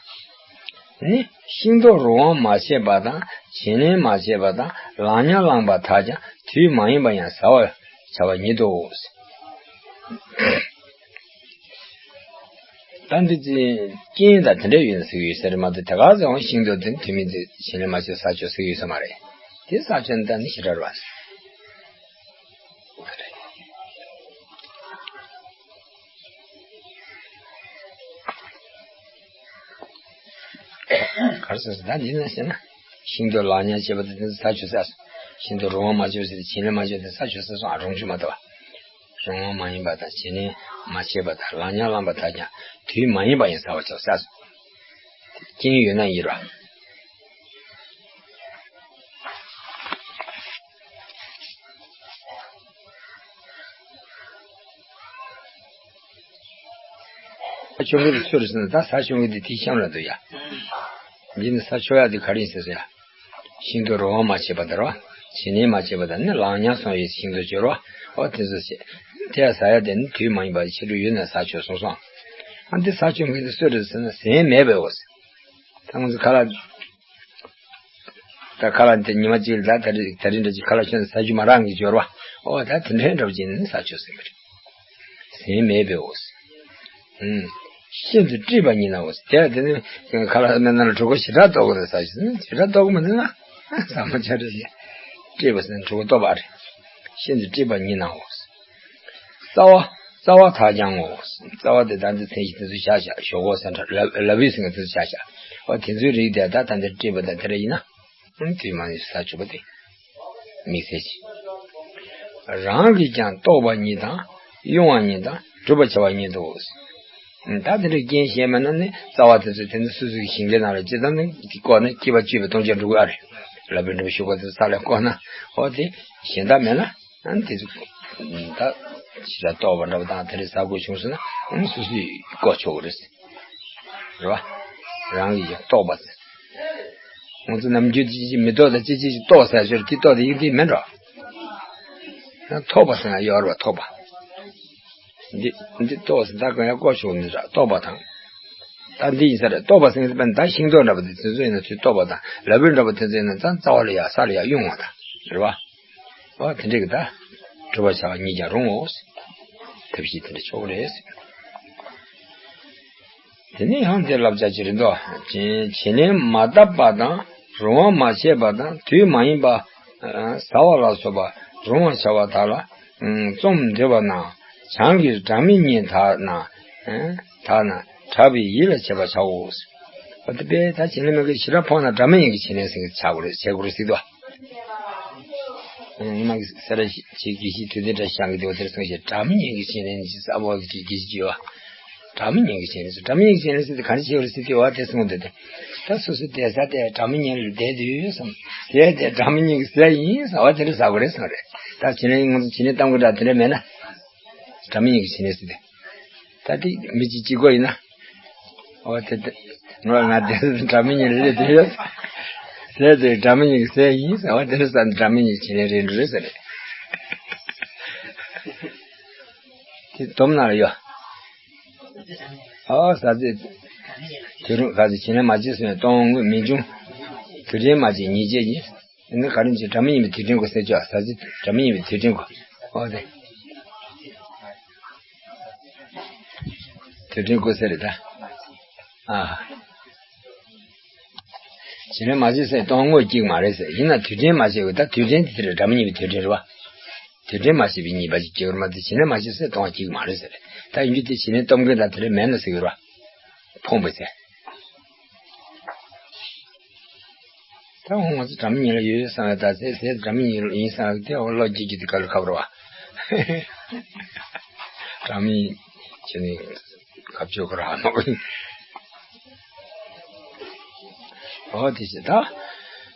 བ། ནི་ཤིང་ཏོག་རོ་དབང་མ་བྱས་པ་དང་བྱིན་ལེན་མ་བྱས་པ་དང་ལག་ཉར་བླངས་པ་དག་ཀྱང་དུས་མ་ཡིན་པ་ཡང་ཟ་བར་བྱ་བ་ཉིད་དོ། ད་འདི་ཅི་རྐྱེན་དང་དེ་འདྲ་ཡོད་ན་ཟེར་གྱི་ཡོད་ས་རེད་མ་གཏོགས་དེ་ག་ཚོད་འོང་ཤིང་ཏོག་དེ་དུས་མིན་དེ་བྱིན་ལེན་མ་བྱས་ཟ་ཆོག་ཟེར་གྱི་ཡོད་ས་མ་རེད། དེ་ཟ་ཆོག་ན་ད་ནི་ཞེ་དྲག་རེད་བ། ག་རེ་ཟེར་ཟེར་ད་འདི་ན་ཟེར་ན། ཤིང་ཏོག་ལག་ཉར་བྱས་པ་དེ་དེ་ཚོ་ཟ་ཆོག་ཟེར། ཤིང་ཏོག་རོ་དབང་མ་བྱས་པ་ཟེར་བྱིན་ལེན་མ་བྱས་པ་དེ་ཟ་ཆོག་ཟེར་སོང་ཨ་རུང་ཆུ་མ་གཏོགས། རོ་དབང་མ་ཡིན་པ་དང་བྱིན་ལེན་མ་བྱས་པ་དང་ལག་ཉར་བླངས་པ་དག་ཀྱང་དུས་མ་ཡིན་པ་ཡང་ཟ་བར་བྱ་ཟེར་སོང་། རྐྱེན་ཡོད་ན་ཡིན་རོགས། ས་ཆོག་མཁན་དེ་སུ་རེད་ཟེར་ན་ད་ས་ཆོག་མཁན་དེ་དེའི་གཤམ་ལ་འདུག་ཡ། འདི་ནི་ས་ཆོག་ཡ་དེ་ག་རེ་ཡིན་ཟེར་ཟེར་ཡ། ཤིང་ཏོག་རོ་དབང་མ་བྱས་པ་དང་རོ། བྱིན་ལེན་མ་བྱས་པ་དང་ནི་ལག་ཉར་སོང་བའི་ཤིང་ཏོག་ཅིག་རོ། ཨོ་དེ་ཚོ་བྱས། དེ་ཡ་ཟ་ཡ་དེ་ནི་དུས་མ་ཡིན་པ་ཕྱི་དྲོ་ཡོད་ན་ཟ་ཆོག་གསུངས་སོང་། ཨ་འདི་ས་ཆོག་མཁན་དེ་སུ་རེད་ཟེར་ན་ཟན་མེད་པའི་འོ་ཟེར། ད་ང་ཚོ་ཁ་ལག་ད་ཁ་ལག་དེ་ཉི་མ་གཅིག་ལ་ད་ད་རེས་ད་རེས་འདྲ་ཅིག་ཁ་ལག་ཤོར་ནས་ཟ་རྒྱུ་མ་རག་གི་འབྱོར་བ། ཨོ་ད་དེ་འདྲའི་འདྲ་བོ་ཅིག་ནི་ཟ་ཆོག་ཟེར་གི་རེད། ཟན་མེད་པའི་འོ་ཟེར། ཨུམ། ཤིན་ཏུ་དཀྲིས་པ་ཉིད་ནའོ་ཟེར། དེ་ཡང་དེ་ནི་ཁ་ལག་སྨན་ནང་ལ་གྲོད་ཁོག་ཞེ་དྲག་ལྟོགས་གི་རེད་ཟ་ཞིག་ཟེར་ན་ཞེ་དྲག་ལྟོགས་གི་མི་འདུག་ན། ཟ་མ་བྱ་རེད་ཟེར། དཀྲིས་པ་ཟེར་ན་གྲོད་ཁོག་ལྟོགས་པ་རེད། ཤིན་ཏུ་དཀྲིས་པ་ཉིད་ནའོ་ཟེར། རྩ་བ། རྩ་བ་དག་ཀྱང་ངོ་། རྩ་བ་དེ་ད་འདི་མཚན་གཞི་དེ་ཚོ་བཞག་བཞག་ཞོག་ཁོག་ཟེར་འདྲ་ལ་ལ་བི་ཟེར་མཁན་དེ་ཚོ་བཞག་བཞག་ཨོ་དེ་ཚོའི་རིགས་དེ་ད་ད་འདི་དཀྲིས་པ་དང་དེ་འདྲ་ཡིན་ན། ཨང་དེ་མ་ནི་ཟ་ཆོག་པ་དེ། དམིགས་བསལ་གྱིས། རང་གིས་ཀྱང་རྟོགས་པ་ཉིད་དང་དབྱུང་བ་ཉིད་དང་བསྒྲུབ་པར་བྱ་བ་ཉིད་དོ། ད་དེ་འདྲའི་རྐྱེན་གཞན་མེད་ན་ནི་རྩ་བ་དེ་ཚོ་དེ་ནི་སོ་སོའི་ཞིང་ཁའི་ནང་ལ་ཅི་ཙམ་ནི་བཀོག་ན་སྐྱེས་པ་བཅོས་པའི་ལྟུང་བྱ་འགྲོ་གི་ཨ་རེད། ལ་བི་འགྲོ་ཞུགས་པ་དེ་ཚོ་ས་ལ་བཀོག་ན་ཨོ་དེ་གཞན་དག་མེད་ན། ཨ་ནི་དེ་ཚོ་ད་ཕྱི་ལ་ལྟོགས་པ་འདྲ་བ་དང་དེ་རིགས་ཟ་དགོས་བྱུང་སོང་ན་ཨ་ནི་སོ་སོས་བཀོག་ཆོག་གི་རེད། རེད་བ། རང་གིས་ཀྱང་རྟོགས་པ་ཟེར། ང་ཚོ་ནམ་རྒྱུན་ཅི་ཅི་མི་རྟོགས་དང་ཅི་ཅི་ཅི་རྟོགས་ཟེར་ཞོར་དེ་རྟོགས་དེ་ཡིན་དེ་མིན་འགྲོ། ཡང་ཐོབ་པ་ཟེར་ན་ཡོད་རེད་བ་ཐོབ་པ། འདི་འདི་རྟོགས་ཟེར་ད་གང་ཡང་བཀོག་ཆོག་མི་འདྲ་རྟོགས་པ་དང་། ད་འདི་ཡིན་ས་རེད་རྟོགས་པ་ཟེར་ན་ད་ཤིང་ཏོག་འདྲ་པོ་དེ་དེ་ཚོ་ཡིན་ན་ཚུར་རྟོགས་པ་དང་ལ་བི་འདྲ་པོ་དེ་ཚོ་ཡིན་ན་ད་རྩ་བ་ལ་ཡ་ས་ལ་ཡ་དབྱུང་བ་དང་རེད་བ། ཨོ་དེ་འདྲ་གི་ད། སྒྲུབ་པར་བྱ་བ་ཉིད་ཀྱང་རུང་ངོ་། ཐབས་ཤེས་དེ་འདྲ་ཆོག་གི་རེད། དེ་ནས་ཡང་དེ་བསླབ་བྱ་ཅི་རེད་འདུག་བྱིན་ལེན་མ་བཏབ་པ་དང་རུང་བ་མ་བྱས་པ་དང་དུས་མ་ཡིན་པ། ཟ་བ་ལ་སོགས་པ་རུང་བར་བྱ་བ་དག་ལ། རྩོམ་འདི་པ་ན། བྱང་གི་སྒྲ་མི་སྙན་དག་ན། དག་ན་གྲགས་པའི་ཡིད་ལ་བྱེད་པར་བྱའོ། འོ་དེ་དཔེ་ད་བྱིན་ལེན་མ་གི་ཞེ་དྲག་ཕོག་ན་སྒྲ་མི་སྙན་གྱི་བྱིན་ལེན་ཟེར་གྱི་བྱ་དགོས་རེད་བྱེད་དགོས་རེད་ཟེར་དུས། ཨ་ནི་མ་གི་ས་ར་ཞིག་ཅིག་དགེ་བཤེས་དུས་དེ་འདྲ་ཤང་གི་དེ་བ་དེར་གསུངས་ཤིང་སྒྲ་མི་སྙན་གྱི་བྱིན་ལེན་ཅིག་ས་བོ་གི་དགེ་བཤེས་ཅིག་ཡོད། སྒྲ་མི་སྙན་གྱི་བྱིན་ལེན་ཟེར་སྒྲ་མི་སྙན་གྱི་བྱིན་ལེན་ཟེར་དེ་ག་རེ་བྱེད་དགོས་རེད་ཟེར་དུས་བ་དེ་གསུངས་འདུག་སྟེ། ད་སོ་སོའི་བསྡད་ས་དེ་སྒྲ་མི་སྙན་ལ་བསྡད་དུས་བསམ། ཟས་དེ་སྒྲ་མི་སྙན་གྱི་ཟས་ཡིན་བསམ་པ་དེ་འདྲ་ཟ་དགོས་རེད་གསུངས་རེད། ད་བྱིན་ལེན་ང་ཚོ་བྱིན་ལེན་གཏང་དགོས་འདྲ་དེ་འདྲ་མེད་ན། སྒྲ་མི་སྙན་གྱི་བྱིན་ལེན་ཟེར་ཏེ། ད་དེ་མི་གཅིག་གཅིག་པོ་ཡིན་ན། འོ་དེ་དེ། ང་ང་དེ་སྒྲ་མི་སྙན་རེད་དེ་ཡོད། ཟས་དེ་སྒྲ་མི་སྙན་གྱི་ཟས་ཡིན་ཟེར་བ་དེ་འདྲ་ས་ནི་སྒྲ་མི་སྙན་གྱི་བྱིན་ལེན་རེད་འགྲོ་རེད་ཟེར་རེད། དེ་སྡོམ་ནང་ལ་ཡོད། ཨ་ཟ་ཚེ། དུས་རུང་ཟ་ཚེ་བྱིན་ལེན་མ་བྱས་སོང་ཡང་གཏོང་དངོས་མི་འབྱུང་། དུས་དྲན་མ་བྱས་ཉེས་བྱས་ཡིན། ཨ་ནི་ག་རེ་བྱེད། སྒྲ་མི་སྙན་པའི་དུས་དྲན་དགོས་ཟེར་ཆོག་ཟ་ཚེ་སྒྲ་མི་སྙན་པའི་དུས་དྲན་དགོས། ཨོ་དེ། དུས་དྲན་དགོས་ཟེར་རེད་ད། ཨ། བྱིན་ལེན་མ་བྱས་སོང་ཡང་གཏོང་དངོས་གཅིག་མ་རེད་ཟེར། ཡིན་ན་དུས་དྲན་མ་བྱས་པའི་ད་དུས་དྲན་དེ་དེ་རེད། སྒྲ་མི་སྙན་པའི་དུས་དྲན་རེད་བ། དུས་དྲན་མ་བྱས་པའི་ཉེས་པ་ཞིག་སྐྱེ་བར་མ་ཟད་བྱིན་ལེན་མ་བྱས་སོང་ཡང་གཏོང་བ་གཅིག་མ་རེད་ཟེར། ད་ཡིན་རྒྱུ་དེ་བྱིན་ལེན་སྡོམ་མཁན་དང་དེ་འདྲ་མེད་ན་ཟེར་གྱི་རེད་བ། ཕོངས་པའི་ཚེ། ད་འོ་ང་ཚོ་སྒྲ་མི་སྙན་ལ་ཡོད་ཡོད་བསམ་ཡ། ད་ཟས་ཟས་སྒྲ་མི་སྙན་ཡིན་བསམ་ཡ་དེ་འོ་བློ་སྐྱིད་ཀྱི་དེ་ག་ལ་ཁབ་ར་བ། སྒྲ་མི་སྙན་བྱས་ནས་ཁབ་ཆོད་ཁོ་ར་ནོ། འོ་དེ་བྱས་ད།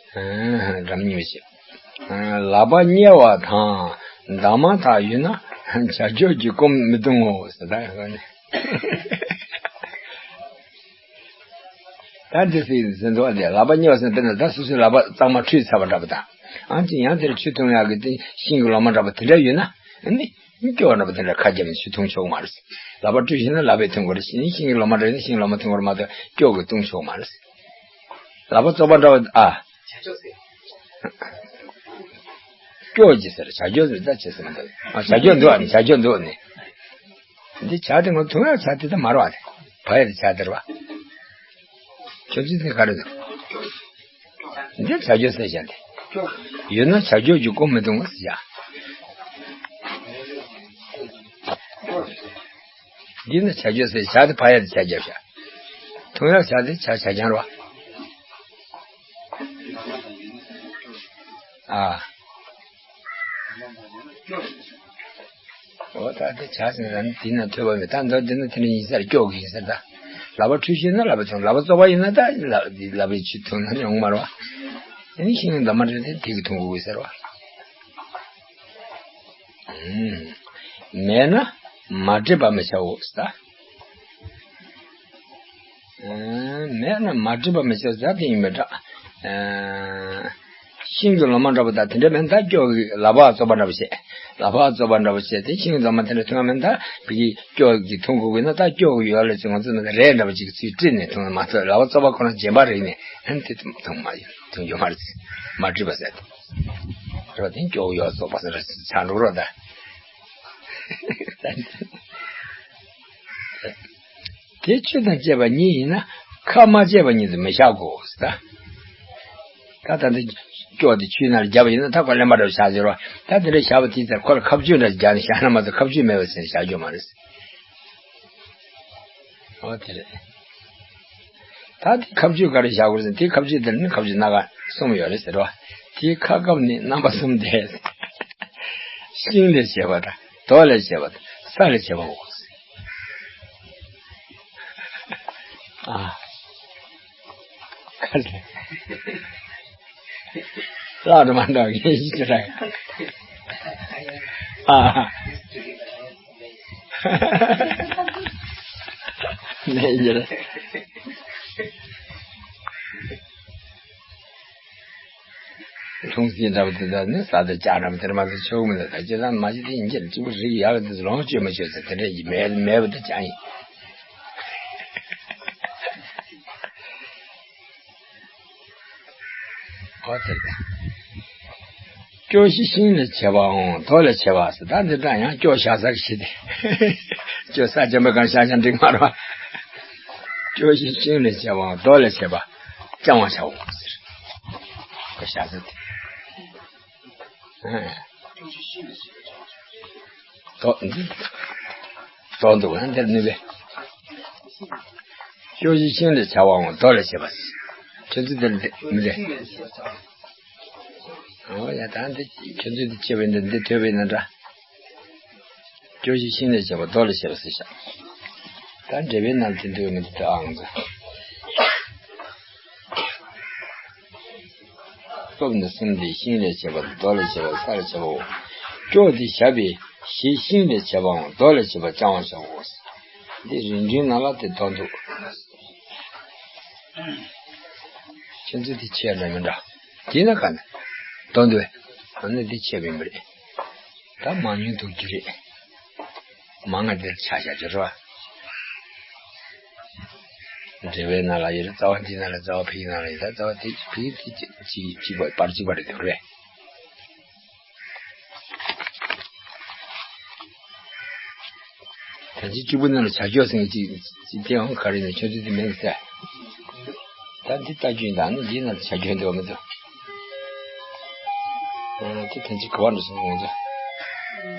སྒྲ་མི་སྙན་བྱས། ལག་པ་དམྱལ་བ་དང་འདབ་མ་དག་ཡོད་ན་བྱ་སྐྱོགས་ཀྱིས་སྐོམ་མི་གཏོང་ངོ་ཟེར་ད་ཡང་ནི། ད་འདི་སྲིད་ཟིན་ཐོག་དེ་ལག་པ་དམྱལ་བ་ཟིན་དཔེར་ན་ད་སོ་སོའི་ལག་པ་གཙང་མ་བཀྲུས་ཚར་བ་འདྲ་པོ་དང་། ཨང་ཅིག་ཡང་དེར་ཆུ་འཐུང་ཡག་གི་དེ་ཤིང་གི་ལོ་མ་འདྲ་པོ་དེ་འདྲ་ཡོད་ན། ཨ་ནི་སྐྱོ་བ་འདྲ་པོ་དེ་འདྲ་ཁ་བརྒྱབ་ནས་ཆུ་འཐུང་ཆོག་མ་རེད། ལག་པ་བཀྲུས་ཤེས་ན་ལག་པས་འཐུང་དགོས་རེད། ཤིང་ཤིང་གི་ལོ་མ་འདྲ་ཡོད་ན་ཤིང་ལོ་མ་འཐུང་དགོས་རེད་མ་གཏོགས་སྐྱོ་གིས་འཐུང་ཆོག་མ་རེད། ལག་པ་བཙོག་པ་འདྲ་བ་ཨ། སྐྱོ་ཅི་ཟེར། བྱ་སྐྱོ་ཟེར་ད་ཅི་ཟེར་མ་འདུག་ཨ་བྱ་སྐྱོ་འདུག་ཨ་ནི་བྱ་སྐྱོ་འདུག་ཨ་ནི། འདི་བྱ་དེ་ངོ་འཐུང་ཡག་བྱ་དེ་ད་མ་རེད་བ། དེ་བ་ཡ་དེ་བྱ་དེ་རེད་བ། ཁྱོད་ཚོས་དེ་ག་རེ་འདུག་འདི་བྱ་སྐྱོ་ཟེར་བྱ་དེ། ཡོད་ན་བྱ་སྐྱོ་གིས་སྐོམ་མི་གཏོང་ཟེར་བྱ། འདི་ནི་བྱ་སྐྱོ་ཟེར་བྱ་དེ་བ་ཡ་དེ་བྱ་རྒྱབ་བྱ། འཐུང་ཡག་བྱ་དེ་བྱ་བྱ་རྐྱང་རེད་བ། ཨ། འོ་ད་དེ་བྱ་ཟེར་ན་དེ་ན་ཐོས་པ་མེད། ད་མདོར་དེ་ན་དེ་ནི་ཡིན་ས་རེད། སྐྱོ་གི་ཡིན་ས་རེད་ད། ལག་པ་འཁྲུ་ཤེས་ན་ལག་པས་འཐུང་། ལག་པ་བཙོག་པ་ཡིན་ན་ད་ལག་ལག་པས་ཆུ་འཐུང་ན་ཡོང་མ་རེད་བ། དེ་ནི་ཤིང་འདབ་མ་རེད་དེ་དེ་གིས་འཐུང་དགོས་ཀྱི་ཟེར་བ། ཨུམ། མེད་ན་མ་བསྒྲིབས་པ་མི་བྱའོ་ཟེར་ད། མེད་ན་མ་བསྒྲིབས་པ་མི་བྱའོ་ཟེར་དེ་ཡིན་པའི་འདྲ། ཤིང་གི་ལོ་མ་འདྲ་པོ་དང་དེ་འདྲ་མེད་ན་ད་སྐྱོ་གི་ལག་པ་བཙོག་པ་འདྲ་པོ་བྱས། ལག་པ་བཙོག་པ་འདྲ་པོ་བྱས་ཏེ་ཤིང་གི་ལོ་མ་དེ་འདྲ་འཐུང་ཡ་མེད་ན་ད་བི་སྐྱོ་གིས་འཐུང་དགོས་ཀྱི་ན། ད་སྐྱོ་གི་ཡོད་ལ་ཅིག་ང་ཚོ་ནང་རས་འདྲ་པོ་ཅིག་ཚུར་དཀྲིས་ནས་འཐུང་ན་མ་གཏོགས་ལག་པ་བཙོག་པ་ཁོ་ན་རྗེན་པ་རེག་ནས་ཨ་ནི་དེ་འཐུང་མ་ཡོང་། འཐུང་རྒྱུ་མ་རེད། མ་བསྒྲིབས་པ་ཟེར་ཏེ། རེད་པ། དེ་སྐྱོ་གི་ཡོད་བཙོག་པ་ཟེར་ཆགས་འགྲོ་རོགས་ད། དེ་ཆུ་དང་བཅས་པ་ཉིད་ཡིན་ན་ཁ་མ་བཅས་པ་ཉིད་དུ་མི་བཞག་གོ་ཟེར་ད། ད་ད་འདི་སྐྱོ་དེ་ཆུའི་ནང་ལ་བརྒྱབ་པ་ཡིན་ན་ད་ཁོ་རློན་པ་འདྲ་བོ་ཆགས་ཟེར་བ། ད་དེ་འདྲ་བཞག་པ་དེའི་ཚེ་ཁོ་ལ་ཁ་གཅོད་འདྲ་བརྒྱབ་ནས་བཞག་ན་མ་གཏོགས་ཁ་གཅོད་མེད་པ་བྱས་ནས་བཞག་རྒྱུ་མ་རེད། འོ་དེ་རེད། ད་དེ་ཁ་གཅོད་ག་རེ་བཞག་དགོས་ཟེར་ན་དེ་ཁ་གཅོད་དེ་ལ་ནི་ཁ་གཅོད་སྣ་ཁ་གསུམ་ཡོད་རེད་ཟེར་བ། དེའི་ཁ་སྐབས་ནི་རྣམ་པ་གསུམ་སྟེ། ཤིང་ལས་བྱས་པ་དང་རྡོ་ལས་བྱས་པ་དང་ས་ལས་བྱས་པའོ། ཨ། ཁ་ལས། ལག་དུ་མ་འདྲ་བའི་ཡིད་ཀྱི་རང་། ཨ། ནས་ཡིན། ལྷུང་བཟེད་འདྲ་པོ་དེ་དག་ནི་ས་དང་ལྕགས་འདྲ་པོ་དེར་མ་ཟད་ཆོག་མི་འདུག་ད་ཅི་ལ་མ་ཅི་དེ་ཡིན་གྱི་རེད། གཅིག་པུ་རིགས་ཡག་དེ་ལོངས་སྤྱོད་མི་ཆོག་ཟེར་དེ་འདྲ་ཡིན་མེད་མེད་པ་དེ་ཅང་ཡིན། ཨོ་དེ་རེད། སྐྱོ་ཤས་ཤིང་ལས་བྱས་པའམ་རྡོ་ལས་བྱས་པ་ཟེར། ད་འདི་འདྲ་ཡང་སྐྱོ་བཞག་ས་གི་ཞིག་སྟེ། སྐྱོ་ས་ཅན་པའི་གང་བཞག་ཀྱང་འགྲིག་མ་རེད་བ། སྐྱོ་ཤས་ཤིང་ལས་བྱས་པའམ་རྡོ་ལས་བྱས་པ་བཅང་བར་བྱའོ་ཟེར། ཁོ་བཞག་ས་དེ། ཨེ། རྡོ་འདི། རྡོ་འདུག་ན་འདིར་ནུས་པས། སྐྱོ་ཤས་ཤིང་ལས་བྱས་པའམ་རྡོ་ལས་བྱས་པ། ཁྱོད་ཚོ་འདིར་འདི་མི་རེད། ཨོ་ཡ། ད་འདི་ཁྱོད་ཚོས་འདི་བྱས་པས་འདི་འདི་ཐོས་པས་ན་འདྲ། སྐྱོ་ཤས་ཤིང་ལས་བྱས་པ་རྡོ་ལས་བྱས་པ་ཟེར་ཤག་ད་འགྲེལ་པའི་ནང་དེ་འདུག་མི་འདུག་ད་ཨང་ཚོ། སྟོབས་ནི་གསུམ་སྟེ་ཤིང་ལས་བྱས་པ་རྡོ་ལས་བྱས་པ་ས་ལས་བྱས་པའོ། སྐྱོ་དེ་བཞག་པའི་ཞེས་ཤིང་ལས་བྱས་པའམ་རྡོ་ལས་བྱས་པ་བཅང་བར་བྱའོ། འདི་རིམ་གྲོའི་ནང་ལ་དེ་དོན་འདུག་ཁྱེད་ཚོས་དེ་ཆེ་ལ་མི་འདྲ། དེས་ན་ག་ནས་དོན་འདུག་ཨ་ནི་དེ་ཆེ་བའི་མི་རེད། ད་མང་ཉུང་ཐུག་གི་རེད། མང་ང་འདིར་ཆ་བཞག་རྒྱུ་རེད་བ། འགྲེལ་པའི་ནང་ལ་ཡོད་རེད། རྩ་བ་འདིའི་ནང་ལ་རྩ་བ་ཕའི་ནང་ལ་ཡོད། ད་རྩ་བ་དེ་ཕའི་དེ་གཅིག་གཅིག་པ་བར་གཅིག་པ་རེད་དེ་རེད། ད་ཅི་གཅིག་པུ་ནང་ལ་བྱ་སྐྱོག་ཟེར་མཁན་གཅིག་གཅིག་དེའང་ག་རེ་ནས་ཁྱོད་ཚོ་དེ་མིན་ཟེར། ད་འདི་ལྟ་རྒྱུ་ཡིན་ད་ནི་འདིའི་ནང་ལ་བྱ་སྐྱོག་འདུག་མི་འདུག་ཨ་དེ་ཐེངས་གཅིག་ག་བ་འགྲོ་སོང་ང་ཚོ།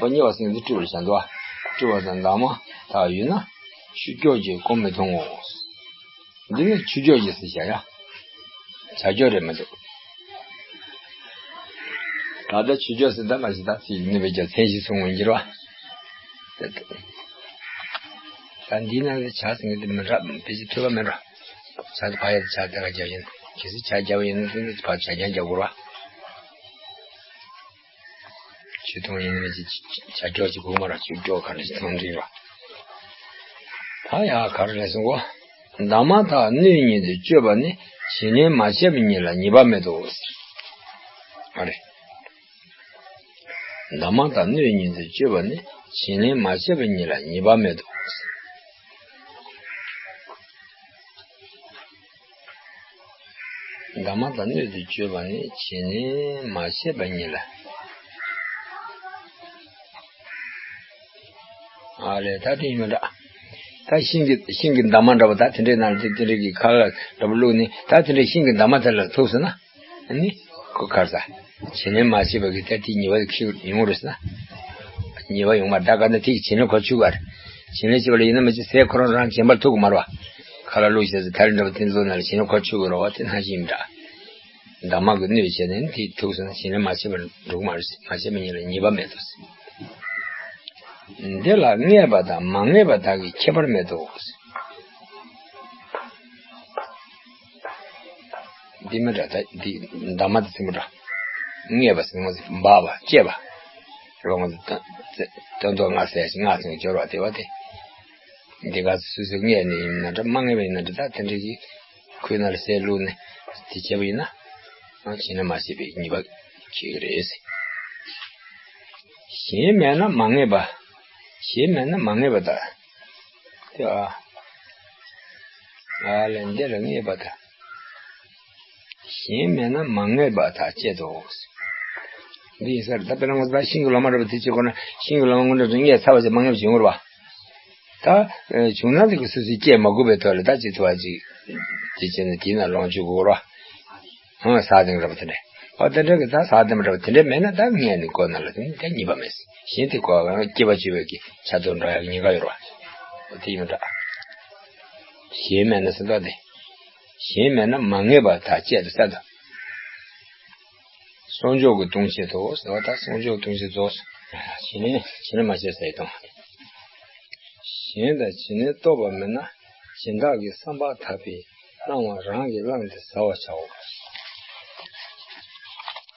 ཨོ་གཉིས་པ་ཟེར་མཁན་འདི་སྤྲུལ་པར་བྱ་འདུག་བ། སྤྲུལ་པ་དང་འདབ་མ་དག་ཡོད་ན། ཆུ་སྐྱོག་གིས་སྐོམ་མི་གཏོང་ངོ་། འདི་ནི་ཆུ་སྐྱོག་ཅིག་ཟེར་བྱ་ཡ། བྱ་སྐྱོག་རེད་མི་འདུག་ད་ལྟ་ཆུ་སྐྱོག་ཟེར་ད་མ་ཟེར་ད་ཚིག་ནི་བེད་སྤྱོད་མཚན་གཞི་གསུང་ངོ་འགྱུར་བ། ད་འདིའི་ནང་ལ་བྱ་ཟེར་མཁན་དེ་མི་འདྲ་ཕལ་ཆེར་ཐོས་པ་མེད་འགྲོ། བྱ་དེ་ཕ་ཡ་དེ་བྱ་དེ་ག་རྒྱབ་ཡིན། གལ་སྲིད་བྱ་རྒྱབ་ཡིན་ན་དེ་ནི་ཕ་བྱ་རྒྱབ་རྒྱབ་དགོས་ར། ཆོས་མཐོང་ཡིན་མིན་གྱི་བྱ་སྐྱོག་ཅིག་དགོས་མ་ར། ཆུ་སྐྱོག་ག་འདྲ་ཞིག་མཐོང་འདྲི་ར། ད་ཡ་ག་རེ་རེད་གསུང་གོ། འདབ་མ་དག་སྣོད་ཉིད་དུ་སྤྱོད་པ་ནི་བྱིན་ལེན་མ་བྱས་པ་ཉིད་ལ་ཉེས་པ་མེད་དོ། ཨ་རེ། འདབ་མ་དག་སྣོད་ཉིད་དུ་སྤྱོད་པ་ནི་བྱིན་ལེན་མ་བྱས་པ་ཉིད་ལ་ཉེས་པ་མེད་དོ། འདབ་མ་དག་སྣོད་དུ་སྤྱོད་པ་ནི་བྱིན་ལེན་མ་བྱས་པ་ཉིད་ལ། ཨ་ལས་ད་དེ་ཡིན་མི་འདྲ། ད་ཤིང་གི་ཤིང་གི་འདབ་མ་འདྲ་བོ་ད་དེ་འདྲའི་ནང་ལ་དེ་དེ་འདྲའི་གི་ཁ་ལ་འདྲ་བོ་བླུགས་ནས་ད་དེ་འདྲའི་ཤིང་གི་འདབ་མ་དེ་ལ་ཐུག་སོང་ན། ཨ་ནི། ཁོ་གར་ས། བྱིན་ལེན་མ་བྱས་པ་གི་ད་དེ་ཉེས་པ་ཁྱེར་ཡོང་རེད་ཟེར་ན། ཉེས་པ་ཡོང་མ་ད་ག་ན་དེ་གི་བྱིན་ལེན་ཁོ་ཆུག་གར། བྱིན་ལེན་བྱས་པ་ལ་ཡིན་ན་མི་བྱེད་ཟས་ཁོ་རང་རང་བྱིན་པར་ཐུག་གི་མ་རེད་བ། ཁ་ལ་བླུགས་བྱས་ཟེར་ད་རེས་འདྲ་བ་དེ་ཚོ་ནང་ལ་བྱིན་ལེན་ཁོ་ཆུག་གི་རེད་བ། དེ་ནང་བཞིན་འདྲ། འདབ་མ་གི་སྣོད་བྱས་ནས་དེ་ཐུག་སོང་ན་བྱིན་ལེན་མ་བྱས་པར་འགྲོ་གི་མ་རེད་ཟེར། མ་བྱས་པ་ཉིད་ལ་ཉེས་པ་མེད་དོ་ཟེར། འདི་ལ་ངེས་པ་དང་མ་ངེས་པ་དག་གི་ཁྱད་པར་མེད་དོ་ཟེར། འདི་མི་འདྲ་ད་འདི་འདབ་མ་དེ་ཚིག་མི་འདྲ། ངེས་པ་ཟེར་ང་ཚོ་འབག་པ་བཅད་པ། རོ་ང་ཚོ་སྟོན་ཐོག་ལྔ་ཟེར་ཞིག་ལྔ་ཚིག་སྦྱོར་བ་དེ་བ་དེ། འདི་ག་སོ་སོས་ངེས་ནས་ཡིན་ན་འདྲ་མ་ངེས་པ་ཡིན་ན་འདྲ་ད་དེ་འདྲ་གི་ཁོའི་ནང་ལ་ཟས་བླུགས་ནས་དེ་བྱས་པ་ཡིན་ན། བྱིན་ལེན་མ་བྱས་པའི་ཉེས་པ་ཁྱེར་གི་རེད། གཞན་མེད་ན་མ་ངེས་པ། གཞན་མེད་ན་མ་ངེས་པ་དག་དེ་ཨ། ཨ་ལས་འདི་ལ་ངེས་པ་དང་། གཞན་མེད་ན་མ་ངེས་པ་དག་བཅད་དོ། འདི་ཡིན་ས་རེད། ད་དཔེར་ན་ང་ཚོ་ད་ཤིང་གི་ལོ་མ་འདྲ་པོ་དེ་བྱེད་དགོས་ན་ཤིང་གི་ལོ་མ་སྔོན་འགྲོ་དུ་ངེས་ཚར་བ་ཞིག་མ་ངེས་པ་བྱེད་དགོས་རེད་བ། ད་བྱུང་ན་འདི་གི་སོ་སོའི་བཅད་མ་དགོས་པའི་ཐོག་ལ་ད་བྱེད་ཐུབ་པ་ཅིག་དེ་བྱས་ནས་དེའི་ནང་ལོངས་སྤྱོད་དགོས་རེད་བ། ཧང་ས་སྟེང་ར་བ་དེ་འདྲ། ཨོ་དེ་འདྲ་གི་ད་ས་སྟེང་ར་བ་དེ་འདྲ་མེད་ན་ད་ངས་ནི་ཀོ་ན་ལ་དེ་ནི་ད་ཉེས་པ་མེད། གཞན་དེ་ཀོ་སྐྱེ་བ་བཅོས་པའི་གི་ཆ་ཚོགས་འགྲོ་ཡག་ཉེན་ཁ་ཡོད་ར་བ། ཨོ་དེ་ཡིན་འདྲ། གཞན་མེད་ན་ཟེར་ད་དེ། གཞན་མེད་ན་མ་ངེས་པ་ད་བཅད་དུ་ས་དང་། གསོག་འཇོག་གི་ལྟུང་བྱེད་དོ་ཟེར་བ་ད་གསོག་འཇོག་ལྟུང་བྱེད་དོ། བྱིན་ལེན་བྱིན་ལེན་མ་བྱས་ཟེར་དང་། གཞན་དང་བྱིན་ལེན་རྟོག་པ་མེད་ན་སྦྱིན་བདག་གི་བསམ་པ་ཐག་པས་གནང་བ་རང་གིས་བླངས་ཏེ་ཟ་བར་བྱའོ།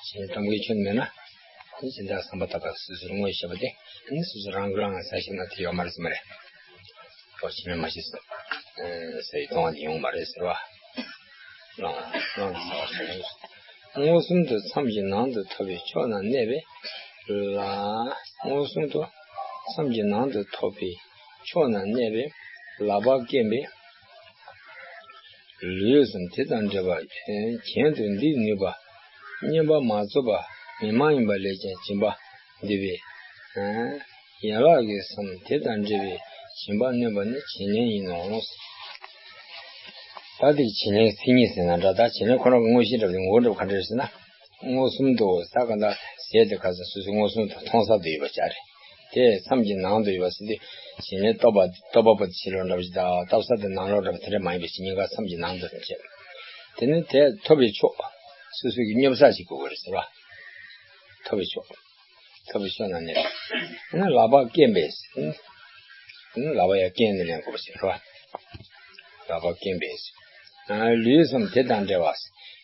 བྱིན་ལེན་གཏོང་གི་ཁྱོན་མེད་ན་དེ་སྦྱིན་བདག་བསམ་པ་ཐག་པ་སོ་སོར་བསྔོས་བྱས་པ་དེ་ནི་སོ་སོ་རང་གིས་བླངས་ཟ་ཤེས་ན་དེ་ཡོད་མ་རེད་ཟེར་མ་རེད། ཁོ་བྱིན་ལེན་མ་བྱས་ཟེར་ཟེར་གཏོང་བ་དེ་ཡོང་མ་རེད་ཟེར་བ། བླངས་བླངས་ཏེ་ཟ་བར་བྱའོ། མངོན་སུམ་དུ་མཚམས་ཀྱི་ནང་དུ་ཐོབ་པའི་ཕྱོགས་ན་གནས་པའི་ལ། མངོན་སུམ་དུ་མཚམས་ཀྱི་ནང་དུ་ཐོབ་པའི་ཕྱོགས་ན་གནས་པའི་ལག་པ་སྐེམ་པའི་ལུས་སམ་དེ་དང་འབྲེལ་བ་གྱེན་དུ་འདེགས་ནུས་པ་བསྙེན་པ་མ་རྫོགས་པ་མི་མ་ཡིན་པ་ལས་ཀྱང་སྦྱིན་པ་འདི་པའི་ཡན་ལག་གི་སམ་དེ་དང་འབྲེལ་བའི་སྦྱིན་པ་ནོན་པ་ནི་བྱིན་ལེན་ཡིན་ནོ། ད་དེ་བྱིན་ལེན་མཚན་ཉིད་ཟེར་ན་འདྲ། ད་བྱིན་ལེན་ཁོ་རང་གི་དངོས་གཞི་འདྲ་བ་དེ་ངོ་བོ་འདྲ་བ་ག་འདྲ་རེད་ཟེར་ན། མངོན་སུམ་དུ་ས་ག་ད་ཟས་དེ་ག་ས་སོ་སོའི་མངོན་སུམ་དུ་མཐོང་ས་དུ་ཡོད་པ་ཅག་རེད། དེ་མཚམས་ཀྱི་ནང་དུ་ཡོད་པ་ཟེར་དུས་བྱིན་ལེན་རྟོག་པ་རྟོག་པ་པོ་དེ་ཕྱི་ལོགས་འདྲ་བ་ཞིག་དང་བཏབ་ས་དེ་ནང་ལོགས་འདྲ་བ་དེ་འདྲ་མ་ཡིན་པའི་ཕྱིར་གཉིས་ཀ་མཚམས་ཀྱི་ནང་དུ་བྱེད། དེ་ནི་དེ་ཐོབ་པའི་ཕྱོགས་སོ་སོའི་གི་སྙོབ་ས་ཞིག་དགོས་པ་རེད་ཟེར་བ། ཐོབ་པའི་ཕྱོགས། ཐོབ་པའི་ཕྱོགས་ན་གནས་པ། ལག་པ་སྐེམ་པས། ལག་པ་ཡར་བསྐྱེད་ནས་ལེན་དགོས་པ་ཞིག་རེད་བ། ལག་པ་སྐེམ་པས། ལུས་སམ་དེ་དང་འབྲེལ་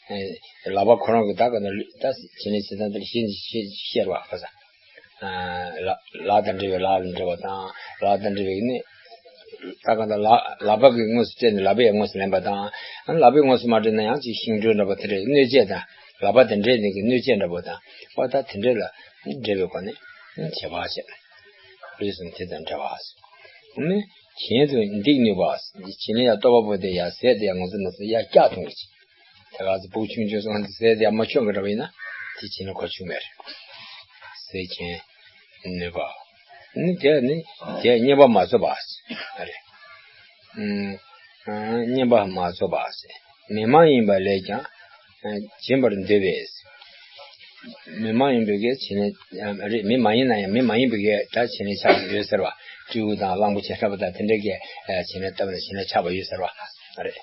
བ། ལག་པ་ཁོ་རང་གི་ད་ག་ན་ལུས་ད་བྱིན་ལེན་བྱེད་སྟངས་དེ་ཤེས་ཤེས་ཤེས་རེད་བ་ཁ་ས། ལག་ལག་དང་འབྲེལ་བའི་ལག་ལ་འབྲེལ་བ་དང་ལག་དང་འབྲེལ་བའི་ནི། ད་ག་ད་ལག་ལག་པ་གིས་དངོས་སུ་སྤྲད་ནས་ལག་པས་ཡང་དངོས་སུ་ལེན་པ་དང་། ལག་པས་དངོས་སུ་མ་སྤྲད་ན་ཡང་ཅིག་ཤིང་དྲོད་འདྲ་པོ་དེ་འདྲའི་གནོད་བྱེད་དང་ལག་པ་དེ་འདྲས་ནས་ཀྱི་གནོད་བྱེད་འདྲ་པོ་དང་། ཨོ་ད་དེ་འདྲས་ལ་འབྲེལ་བའི་སྒོ་ནས། བྱེད་པ་བྱེད། ལུས་སམ་དེ་དང་འབྲེལ་བ། ནི་གྱེན་དུ་འདེགས་ནུས་པ། བྱིན་ལེན་ཡ་ལྟོ་བ་པོ་དེ་ཡ་ཟས་དེ་ཡ་ངོ་ཚ་ནོ་ཚ་ཡ་སྐྱག་ཐུང་གི་ཅི། དེ་ག་ཚོད་ཕྲུ་གུ་ཆུང་ཆུང་སོང་དེ་ཟས་དེ་ཡ་མ་ཆོག་གི་འདྲ་བ་ཡིན་ན་དེ་བྱིན་ལེན་གོ་ཆུག་མེད་རེད། ཟས་གྱེན་ནུས་པ། ནི་དེ་ནི་དེ་བསྙེན་པ་མ་རྫོགས་པ་རེད། ཨུམ། བསྙེན་པ་མ་རྫོགས་པ་ཟེར། མི་མ་ཡིན་པ་ལས་ཀྱང་། སྦྱིན་པར་འདོད་པས། མི་མ་ཡིན་པའི་གི་བྱིན་ལེན་རེད། མི་མ་ཡིན་ན་ཡང་མི་མ་ཡིན་པའི་གི་ད་བྱིན་ལེན་ཆགས་པ་ཡོད་ཟེར་བ། སྤྲེའུ་དང་གླང་པོ་ཆེ་འདྲ་པོ་དང་དེ་འདྲའི་གི་བྱིན་ལེན་བཏབ་ནས་བྱིན་ལེན་ཆགས་པ་ཡོད་ཟེར་བ་རེད།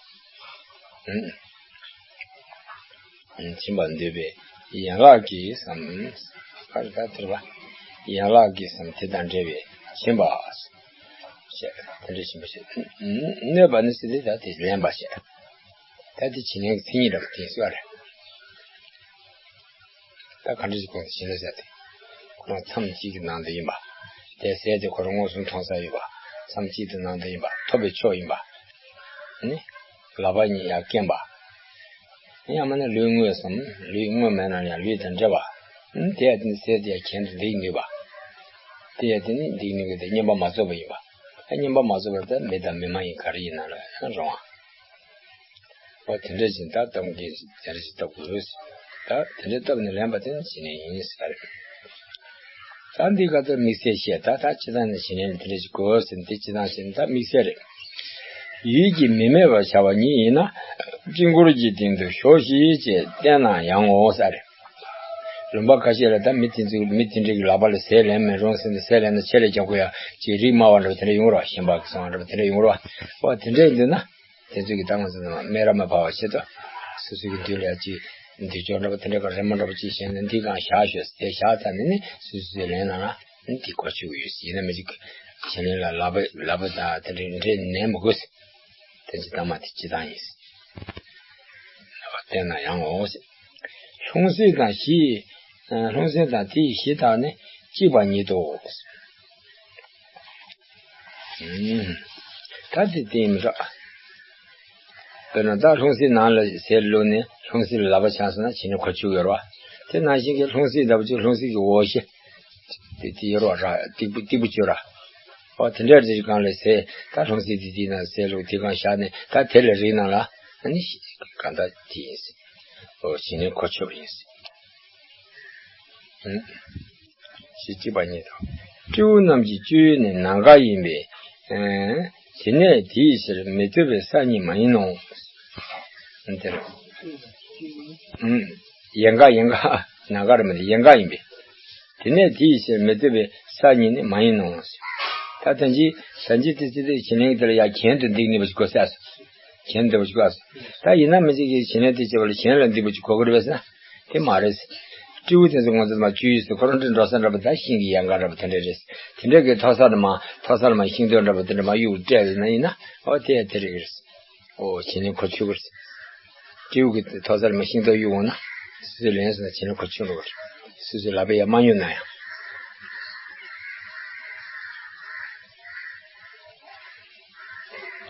ཨུམ། སྦྱིན་པར་འདོད་པས་ཡན་ལག་གིས་སམ། ག་རེ་ད་དེར་བ། ཡན་ལག་གིས་སམ་དེ་དང་འབྲེལ་བའི་སྦྱིན་པ། ཞེས་དེ་འདྲ་སྦྱིན་པ་ཞེས། གནོད་པ་ནི་ཟེར་ཏེ་ད་དེ་ལེན་པ་ཞེས། ད་དེ་བྱིན་ལེན་གྱི་མཚན་ཉིད་འདྲ་པོ་དེ་སུ་རེད། ད་ག་འདྲ་ཞིག་གོང་དུ་བྱིན་ལེན་ཟེར་ཏེ། ཁོ་རང་མཚམས་གཅིག་གི་ནང་དུ་ཡིན་པ། དེ་ཟས་དེ་ཁོ་རང་མངོན་སུམ་མཐོང་ས་ཡོད་པ། མཚམས་གཅིག་ཏུ་ནང་དུ་ཡིན་པ་ཐོབ་པའི་ཕྱོགས་ཡིན་པ། ནི། ལག་པ་གཉིས་ཡར་བསྐྱེད་པ། ཡང་མིན་ན་ལུས་དངོས་སམ། ལུས་དངོས་མེད་ན་ཡང་ལུས་དང་འབྲེལ་བ། དེ་ཡང་དེ་ནི་ཟས་དེ་ཡང་གྱེན་དུ་འདེགས་ནུས་པ། དེ་ཡང་དེ་ནི་འདེགས་ནུས་ཀྱི་དེ་བསྙེན་པ་མ་རྫོགས་པ་ཡིན་པ། ཨ་བསྙེན་པ་མ་རྫོགས་པར་ད་མི་དང་མི་མ་ཡིན་ག་རེ་ཡིན་ན་ལ་ཡང་རུང་བ། འོ་དེ་འདྲ་ཞིག་ད་གཏོང་གི་དེ་འདྲ་ཞིག་བཏབ་དགོས། ད་དེ་འདྲ་བཏབ་ནས་ལེན་པ་དེ་ནི་བྱིན་ལེན་ཡིན་ཟེར་བ་རེད། ད་འདི་ག་ཚོད་དམིགས་བསལ་བཤད་ད་ད་སྤྱིར་བཏང་ནས་བྱིན་ལེན་དེ་འདྲ་ཞིག་དགོས་ཟེར་འདི་སྤྱིར་བཏང་བྱིན་ད་དམིགས་བསལ་རེད། ཡིད་ཀྱིས་མི་སྨད་པར་བྱ་བ་ཉིད་ཡིན་ན། དཀྱིལ་འཁོར་གྱི་སྟེང་དུ་ཞོག་ཤིག་ཅེས་བསྟན་ན་ཡང་ངོ་ཟེར་རེད། ལུང་པ་ཁ་ཤས་ལ་ད་མི་དེ་ཚོས་མི་དེ་འདྲ་གི་ལག་པ་ལ་ཟས་ལེན་མི་རུང་ཟེར་ནས་ཟས་ལེན་ན་ཆེད་ལས་རྒྱག་དགོས་ཡ་ཅིག་རིགས་དམའ་བ་འདྲ་བ་དེ་འདྲ་ཡོང་རོགས། ཞིམ་པ་གི་སོང་བ་འདྲ་བ་དེ་འདྲ་ཡོང་རོགས། འོ་དེ་འདྲ་ཡིན་དུས་ན། དེ་ཚོ་གི་ད་ང་ཚོ་ཚང་མ་སྨད་ར་མ་ཕབ་པ་བྱེད་དོ། སོ་སོ་གི་མདུན་ལ་ཅིག་མདུན་ཅོག་འདྲ་པོ་དེ་འདྲ་ག་རི་མོ་འདྲ་པོ་ཅིག་བཞེངས་ནས་འདི་གང་བཞག་ཤོག་དེ་བཞག་ཚར་ནས་ནི་སོ་སོ་སོའི་ལེན་ན་ན་ནི་དེ་གོ་ཆོད་ཀྱི་ཡོད། ཡིན་ན་མི་ཅིག་བྱིན་ལེན་ལ་ལག་པ་ལག་པ་དང་དེ་འདྲའི་འདྲེ་ནན་མི་དགོས། དེ་ཅི་ལྟ་མ་དེ་ཅི་ལྟ་ཡིན། བསྟན་ན་ཡང་ངོ་། ལྷུང་བཟེད་དང་གཞི། ལྷུང་བཟེད་དང་དེའི་གཞི་དག་ནི་གཅིག་པ་ཉིད་དོ། ད་དེ་བསྟན་མི་རག་དཔེར་ན་ད་ལྷུང་བཟེད་ནང་ལ་ཟས་བླུགས་ནས་ལྷུང་བཟེད་ལ་ལག་པ་འཆང་སོང་ན་བྱིན་ནས་གོ་ཆོད་ཡོད་རེད་བ། དེ་ནང་བཞིན་གྱི་ལྷུང་བཟེད་ལྟ་བུ་ཅིག་ལྷུང་བཟེད་ཀྱི་འོག་གཞི། དེ་དེ་ཡོད་རེད་བ། ར་སྟེགས་བུ་སྟེགས་བུ་ཅིག་ཡོད་རེད། ཨོ་དེ་འདྲ་རེད་གང་ལས་ཟས་ད་ལྷུང་བཟེད་དེ་དེའི་ནང་ཟས་བླུགས་དེ་གང་བཞག་ནས་ད་དེ་ལ་རིགས་ནང་ལ་ཨ་ནི་གང་ལྟར་དེ་ཡིན། ཨོ་བྱིན་ནས་གོ་ཆོད་ཡིན། ཞེས་གཅིག་པ་ཉིད་དོ། སྤྲེའུ་རྣམས་ཀྱི་སྤྱོད་ཡུལ་ནི་ནམ་མཁའ་ཡིན་པས། དེ་ནས་དེའི་ཕྱིར་མི་ལྟོས་པའི་ས་ཉིད་མ་ཡིན་ནོ། འདིར། ཡན་ག་ཡན་ག་ནམ་མཁའ་རེད་མ་རེད། ཡན་ག་ཡིན་པས། དེ་ནས་དེའི་ཕྱིར་མི་ལྟོས་པའི་ས་ཉིད་ནི་མ་ཡིན་ནོ། ད་ད་ཅི་ད་ཅི་དེ་ཅི་དེ་བྱིན་ལེན་དེ་ལ་ཡ་གྱེན་དུ་འདེགས་ནུས་པ་ཞིག་དགོས་ས། གྱེན་འདེགས་པ་ཞིག་དགོས་ས། ད་ཡིན་ན་མི་ཅིག་གིས་བྱིན་ལེན་དེ་བྱེད་པ་ལ་གྱེན་ལ་འདེགས་པ་ཅིག་དགོས་ཀྱི་རེད་པས་ཟེར་ན། དེ་མ་རེད། སྤྲེའུ་དེ་ཚོ་ང་ཚོ་མ་བཅོས་ཡིན་ཟེར་ཁོ་རང་འདྲ་འགྲོ་ས་འདྲ་པོ་ད་ཤིང་གི་ཡལ་ག་འདྲ་པོ་དེ་འདྲ་རེད། དེ་འདྲ་གི་མཐོ་ས་ལ་མ་མཐོ་ས་ལ་མ་ཤིང་ཏོག་འདྲ་པོ་དེ་འདྲ་མ་གཡུག་སྤྲད་ཡོད་ན་ཡིན་ན་ཨོ་དེ་ཡ་དེ་རེད་གི་རེད། ཨོ་བྱིན་ལེན་གོ་ཆོད་གི་རེད། སྤྲེའུ་གི་མཐོ་ས་ལ་མ་ཤིང་ཏོག་གཡུག་འོང་ན་སོ་སོས་ལེན་སོང་ན་བྱིན་ལེན་གོ་ཆོད་འགྲོ་གི་རེད། སོ་སོའི་ལག་པས་ཡ་མ་ཉོས་ན་ཡང་།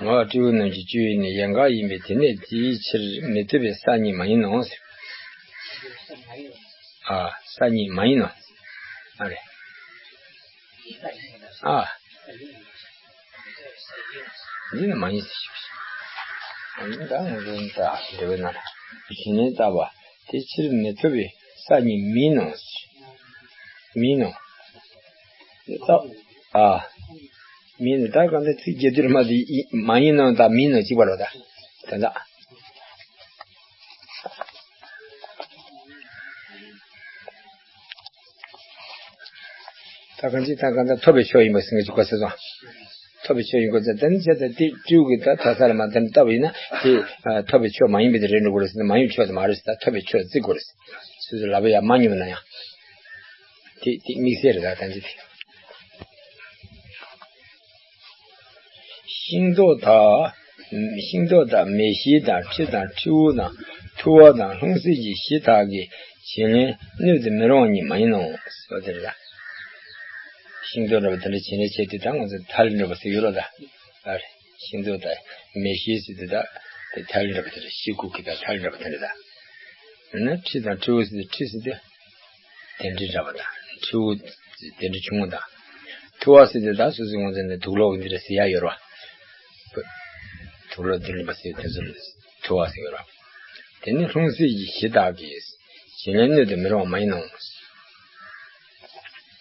ངོ་། སྤྲེའུ་རྣམས་ཀྱི་སྤྱོད་ཡུལ་ནི་ཡན་གར་ཡིན་པས་དེ་ནས་དེའི་ཕྱིར་མི་ལྟོས་པའི་ས་ཉིད་མ་ཡིན་ནོ། ཨ། ས་ཉིད་མ་ཡིན་ནོ། ཨ་རེ། ཨ། འདི་ནི་མ་ཡིན་ཟེར་ཞིག་ཨ་ནི་ད་ངོ་ཟོན་ད་འདྲ་བའི་ནང་ལ་བྱིན་ལེན་བཏབ་པ་དེ་ཕྱིར་མི་ལྟོས་པའི་ས་ཉིད་མིན་ནོ། མིན་ནོ། ད་ཨ། མིན་ནོ། ད་གང་ལྟར་ཚིག་རྒྱས་བསྡུས་མ་དེ་མ་ཡིན་ནོ་དང་མིན་ནོ་གཅིག་པ་རེད་ད། དེ་འདྲ། ད་གང་ཅི་ད་གང་ལྟར་ཐོབ་པའི་ཕྱོགས་ཡིན་པ་ཟེར་ངེས་ཅིག་གོ་ཟེར་སོང་། ཐོབ་པའི་ཕྱོགས་ཡིན་དགོས་ཚེ་དེ་ནི་བྱས་ཙང་དེ་སྤྲེའུ་གིས་ད་ཐོབ་ས་ལ་མ་དེ་ནི་བཏབ་པ་ཡིན་ན་དེ་ཐོབ་པའི་ཕྱོགས་མ་ཡིན་པའི་དེ་རེད་འགྲོ་དགོས་རེད་ཟེར་ན་མ་ཡིན་ཕྱོགས་དེ་མ་རེད་ཟེར། ད་ཐོབ་པའི་ཕྱོགས་བརྩི་དགོས་རེད། སོ་སོའི་ལག་པས་ཡང་མ་ཉོས་ན་ཡང་། དེ་དེ་དམིགས་བསལ་རེད་ད་ད་ཅི་དེ། ཤིང་ཏོག་དག་ཤིང་ཏོག་དང་མེ་ཤེལ་དང་ཁྲི་དང་ཁྲིའུ་དང་ཐུ་བ་དང་ལྷུང་བཟེད་ཀྱི་གཞི་དག་གིས་བྱིན་ལེན་སྣོད་དུ་མི་རུང་བ་ཉིད་མ་ཡིན་ནོ། ཟེར་བ་དེ་རེད་ད། ཤིང་ཏོག་འདྲ་པོ་དེ་འདྲ་བྱིན་ལེན་བྱེད་དུས་ད་ང་ཚོ་ཐལ་འདྲ་པོ་ཟེར་ཡོད་རེད་ད། ཨ་རེ། ཤིང་ཏོག་དང་མེ་ཤེལ་ཟེར་དུས་ད་དེ་ཐལ་འདྲ་པོ་དེ་རེད། ཤེལ་ཁུག་གི་ད་ཐལ་འདྲ་པོ་དེ་འདྲ་ད། ཡང་ན་ཁྲི་དང་ཁྲིའུ་ཟེར་དུས་ཁྲི་ཟེར་དུས་དེ་འདྲ་འདྲ་པོ་ད་ཁྲིའུ། དེ་འདྲ་བྱུང་བ་དང་། ཐུ་བ་ཟེར་དེ་ད་སོ་སོའི་ངོས་ནས་དུག་ལོག་འདི་འདྲ་ཟེར་ཡ་ཡོད་ར། དུག་ལོག་འདི་འདྲ་ཟེར་དེ་ཚོ་ཐུ་བ་ཟེར་ཡོད་ར། དེ་ནི་ལྷུང་བཟེད་ཀྱི་གཞི་དག་གིས། བྱིན་ལེན་སྣོད་དུ་མི་རུང་བ་མ་ཡིན་ནོ།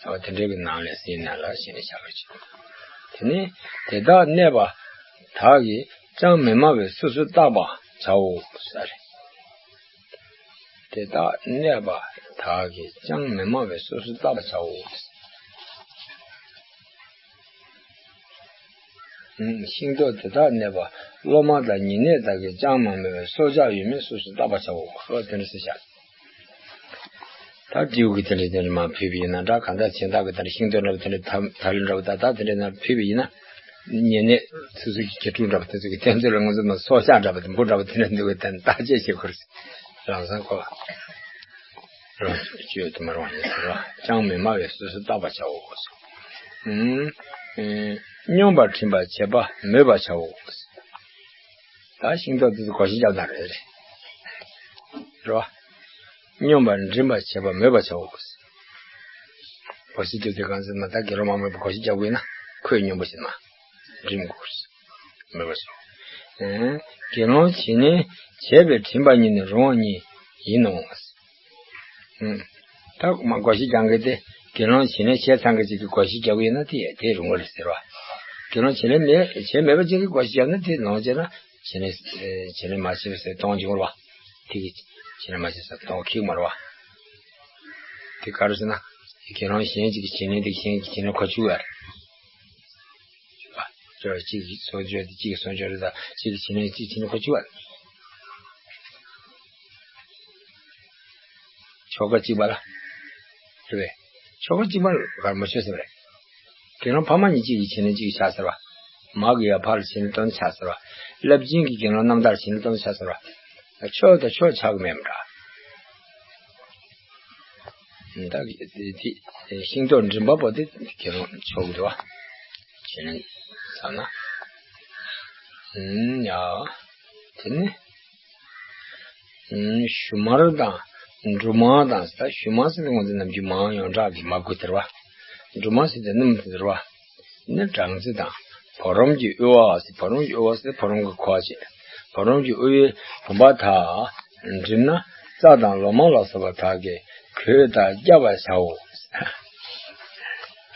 འོ་དེ་འདྲའི་གི་ནང་ལས་ཟིན་ན་ལ་ཞེས་ནས་བྱ་བར་བྱེད། དེ་ནི་དེ་དག་གནས་པ་དག་གིས་ཅང་མི་སྨྲ་བས་སོ་སོར་བརྟག་པར་བྱའོ་ཟེར། དེ་དག་གནས་པ་དག་གིས་ཅང་མི་སྨྲ་བས་སོ་སོར་བརྟག་པར་བྱའོ། ཤིང་ཏོག་དེ་དག་གནས་པ་སློབ་མ་དང་ཉེ་གནས་དག་གིས་ཅང་མ་སྨྲ་བས་སྲོག་ཆགས་ཡོད་མེད་སོ་སོར་བརྟག་པར་བྱའོ། ཨོ་དེ་འདྲ་ཟེར་བྱ། ད་སྤྲེའུ་གི་དེ་འདྲ་དེ་འདྲ་མར་ཕུད་པ་ཡིན་ན་འདྲ། གང་ལྟར་གཞན་དག་གི་དེ་འདྲ་ཤིང་ཏོག་འདྲ་བ་དེ་འདྲ་ཐ་ཐ་ལི་འདྲ་བ་ད་ད་དེ་འདྲ་ན་ཕུད་པ་ཡིན་ན། ཉེ་གནས་སོ་སོ་གི་མཁས་གྲུབ་འདྲ་བ་དེ་ཚོ་གི་དེ་ཚོ་ལ་ང་ཚོ་ན་སྲོག་ཆགས་འདྲ་བ་དེ་འབུ་འདྲ་བ་དེ་འདྲ་འདུག་གི་དེ་བརྟག་དཔྱད་བྱེད་དགོས་རེད། ལམ་སང་ཁོ་ལ་རང་སོ་སོར་སྤྱོད་དུ་མ་རུང་བ་ཡིན་ཟེར་བ། ཅང་མི་སྨྲ་བས་སོ་སོར་བརྟག་པར་བྱའོ། སྙོམས་པར་དྲིམ་པར་བྱེད་པ་མོས་པར་བྱའོ། ད་ཤིང་ཏོག་དེ་ཚོ་སྒོར་གཞས་རྒྱབ་ན་རེད་རེད། རེད་བ། སྙོམས་པར་འགྲིམ་པར་བྱེད་པ་མོས་པར་བྱའོ། སྒོར་གཞས་རྒྱབ་དུས་གང་ཟེར་ན་ད་དགེ་སློང་མ་མོས་པ་སྒོར་གཞས་རྒྱབ་དགོས་ན་ཁོས་སྙོམས་པོ་ཞིག་མ་འགྲིམ་དགོས། མོས་པར་བྱའོ། དགེ་སློང་བྱིན་ལེན་བྱས་པས་དྲིམ་པ་ཉིད་ནི་རུང་བ་ཉིད་ཡིན་ནོ། ད་མ་སྒོར་གཞས་རྒྱག་མཁན་དེ་དགེ་སློང་བྱིན་ལེན་བྱས་ཚར་མཁན་ཅིག་གིས་སྒོར་གཞས་རྒྱག་གི་ཡིན་ན་དེ་དེ་རུང་བ་རེད་ཟེར་བ། དགེ་སློང་བྱིན་ལེན་མེད་བྱས་མེད་པ་ཅིག་གིས་སྒོར་གཞས་རྒྱབ་ན་དེ་ལོངས་སྤྱད་ན་བྱིན་ལེན་བྱིན་ལེན་མ་བྱས་པ་ཟེར་གཏོང་བྱུང་བ། དེ་གི་བྱིན་ལེན་མ་བྱས་ཟེར་གཏོང་ཁེགས་མ་རེད་བ། དེ་ག་རེ་ཟེར་ན་དགེ་སློང་གཞན་ཅིག་གི་བྱིན་ལེན་དེ་གཞན་གྱི་བྱིན་ལེན་གོ་ཆུག་ཡ་རེད། ཅོ་གཅིག་གིས་སྲུང་སྐྱོབ་དེ་གཅིག་གིས་སྲུང་སྐྱོབ་རེད་ད་གཅིག་གིས་བྱིན་ལེན་གཅིག་བྱིན་ལེན་གོ་ཆུག་པ། ཆོ་ག་གཅིག་པ་ལ། རེད་པས། ཆོ་ག་གཅིག་པ་ལ་གར་མ་ཆོད་ཟེར་བ་རེད། དགེ་སློང་ཕ་མ་གཉིས་གཅིག་གིས་བྱིན་ལེན་གཅིག་གིས་ཆགས་ཟེར་བ། མ་གི་ཡ་ཕ་ལ་བྱིན་ལེན་གཏོང་ཆགས་ཟེར་བ། རླབས་ཆེན་གྱི་དགེ་སློང་རྣམ་དག་བྱིན་ལེན་གཏོང་ཆགས་ཟེར་བ། ཆོག་དང་ཆོག་ཆགས་མེད་མ་འདྲ། ད་དེ་དེ་ཤིང་ཏོག་མགྲིན་པ་པོ་དེ་དགེ་སློང་ཆོག་གི་འདུག་བ། བྱས་ན་ཚ་ན། ཡ། དེ་ནི། ཞུན་མར་དང་འབྲུ་མར་དང་ད་ཞུན་མར་ཟེར་དུས་ང་ཚོ་ནམ་རྒྱུན་མར་ཡོངས་གྲགས་ཀྱི་མར་ཁུ་དེ་རེད་བ། འབྲུ་མར་ཟེར་དུས་སྣུམ་དེ་རེད་བ། ནི་སྦྲང་རྩི་དང་བ་རོམ་གྱི་དབུལ་བ་ཟེར། བ་རོམ་གྱི་དབུལ་བ་ཟེར་བ་རོམ་གྱི་ཁུ་བ་བྱས། བ་རོམ་གྱི་དབུལ་བའི་བུམ་པ་དག་འགྲིམ་ན་རྩྭ་དང་ལོ་མ་ལ་སོགས་པ་དག་གིས་གོས་དག་བཀྱག་པར་བྱའོ།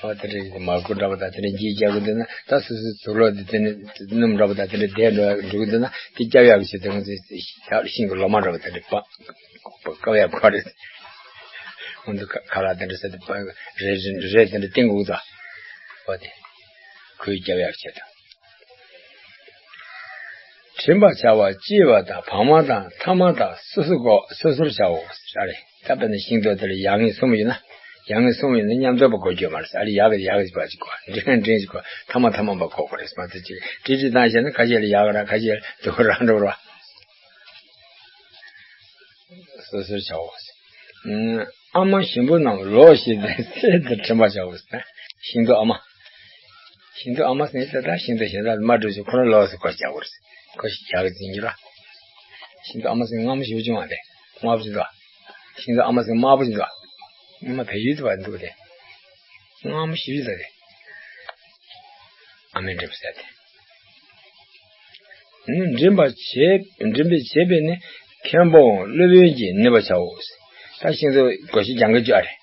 ཨོ་དེ་འདྲ་ཡིན་མར་ཁུ་འདྲ་པོ་དང་དེ་འདྲ་འགྱིག་རྒྱག་གི་འདུག་ན་ད་སོ་སོའི་དུག་ལོག་འདི་དེ་ནི་སྣུམ་འདྲ་པོ་དང་དེ་འདྲ་བསྡད་འགྲོ་འགྲོ་གི་འདུག་ན་དེ་བཀྱག་ཡག་གི་ཆེད་དུ་ང་ཚོས་ཤིང་གི་ལོ་མ་འདྲ་པོ་དེ་འདྲ་བཀག་ཡག་ཁོ་རེད། ང་ཚོ་ཁ་ལག་དེ་འདྲ་ཟ་དུས་རས་རས་དེ་འདྲ་བཏིང་དགོས་ད། ཨོ་དེ་གོས་བཀྱག་ཡག་ཆེད་དུ། དྲིམ་པར་བྱ་བ་གཅེས་པ་དང་བག་མ་དང་ཐ་མ་དང་སོ་སོ་གོ་སོ་སོར་བྱའོ། ཨ་རེ་ད་དཔེར་ན་ཤིང་ཏོག་དེ་ལ་ཡག་ངན་གསུམ་ཡོད་ན་ཡག་ངན་གསུམ་ཡོད་ན་མཉམ་དུ་པ་གོ་རྒྱུ་མ་རེད། ཨ་རེ་ཡག་གི་ཡག་གི་པ་ཅིག་གོ་འབྲིང་འབྲིང་ཅིག་གོ་ཐ་མ་ཐ་མ་པ་གོ་དགོས་རེད། མ་ཚད་ཅིག་དྲི་དྲི་བཏང་བྱས་ན་ཁ་ཤས་ལ་ཡག་ར་ཁ་ཤས་ལ་སྡུག་ར་འགྲོ་ར། སོ་སོར་བྱའོ། ཨ་མ་ཞིམ་པོ་རྣམས་ལོག་ཤེས་ཏེ་ཚེ་འདིར་དྲན་པར་བྱའོ། ཤིང་ཏོག་ཨ་མ། ཤིང་ཏོག་ཨ་མ་ཟེར་ནས་ད་ལྟ་ཤིང་ཏོག་གཞན་དག་མ་འགྲོ་ཞིག་ཁོ་རང་ལོག་སུ་བཀོལ་བྱ་བར་ཁོ་ཞིག་ཡག་འཛིན་གྱི་ར། ཤིང་ཏོག་ཨ་མ་ཟེར་མངར་མོ་ཞེ་པོ་བྱུང་བ་དེ་མངར་པོ་ཞིག་འདུག་ཤིང་ཏོག་ཨ་མ་ཟེར་མངར་པོ་ཞིག་འདུག་ཉི་མ་བལ་ཡུལ་དུ་བ་འདུག་དེ་མངར་མོ་ཞེ་པོ་ཞིག་འདུག་དེ། ཨ་མའི་འབྲས་བུ་ཟེར་ཏེ། ནི་འགྲིམ་པར་བྱེད་འགྲིམ་པའི་བྱེད་པས་ནི་མཁན་པོའམ་སློབ་དཔོན་གྱིས་ནུས་པར་བྱའོ། ད་ཤིང་ཏོག་སྒོར་གཞས་རྒྱག་མཁན་ཅིག་ཨ་རེ།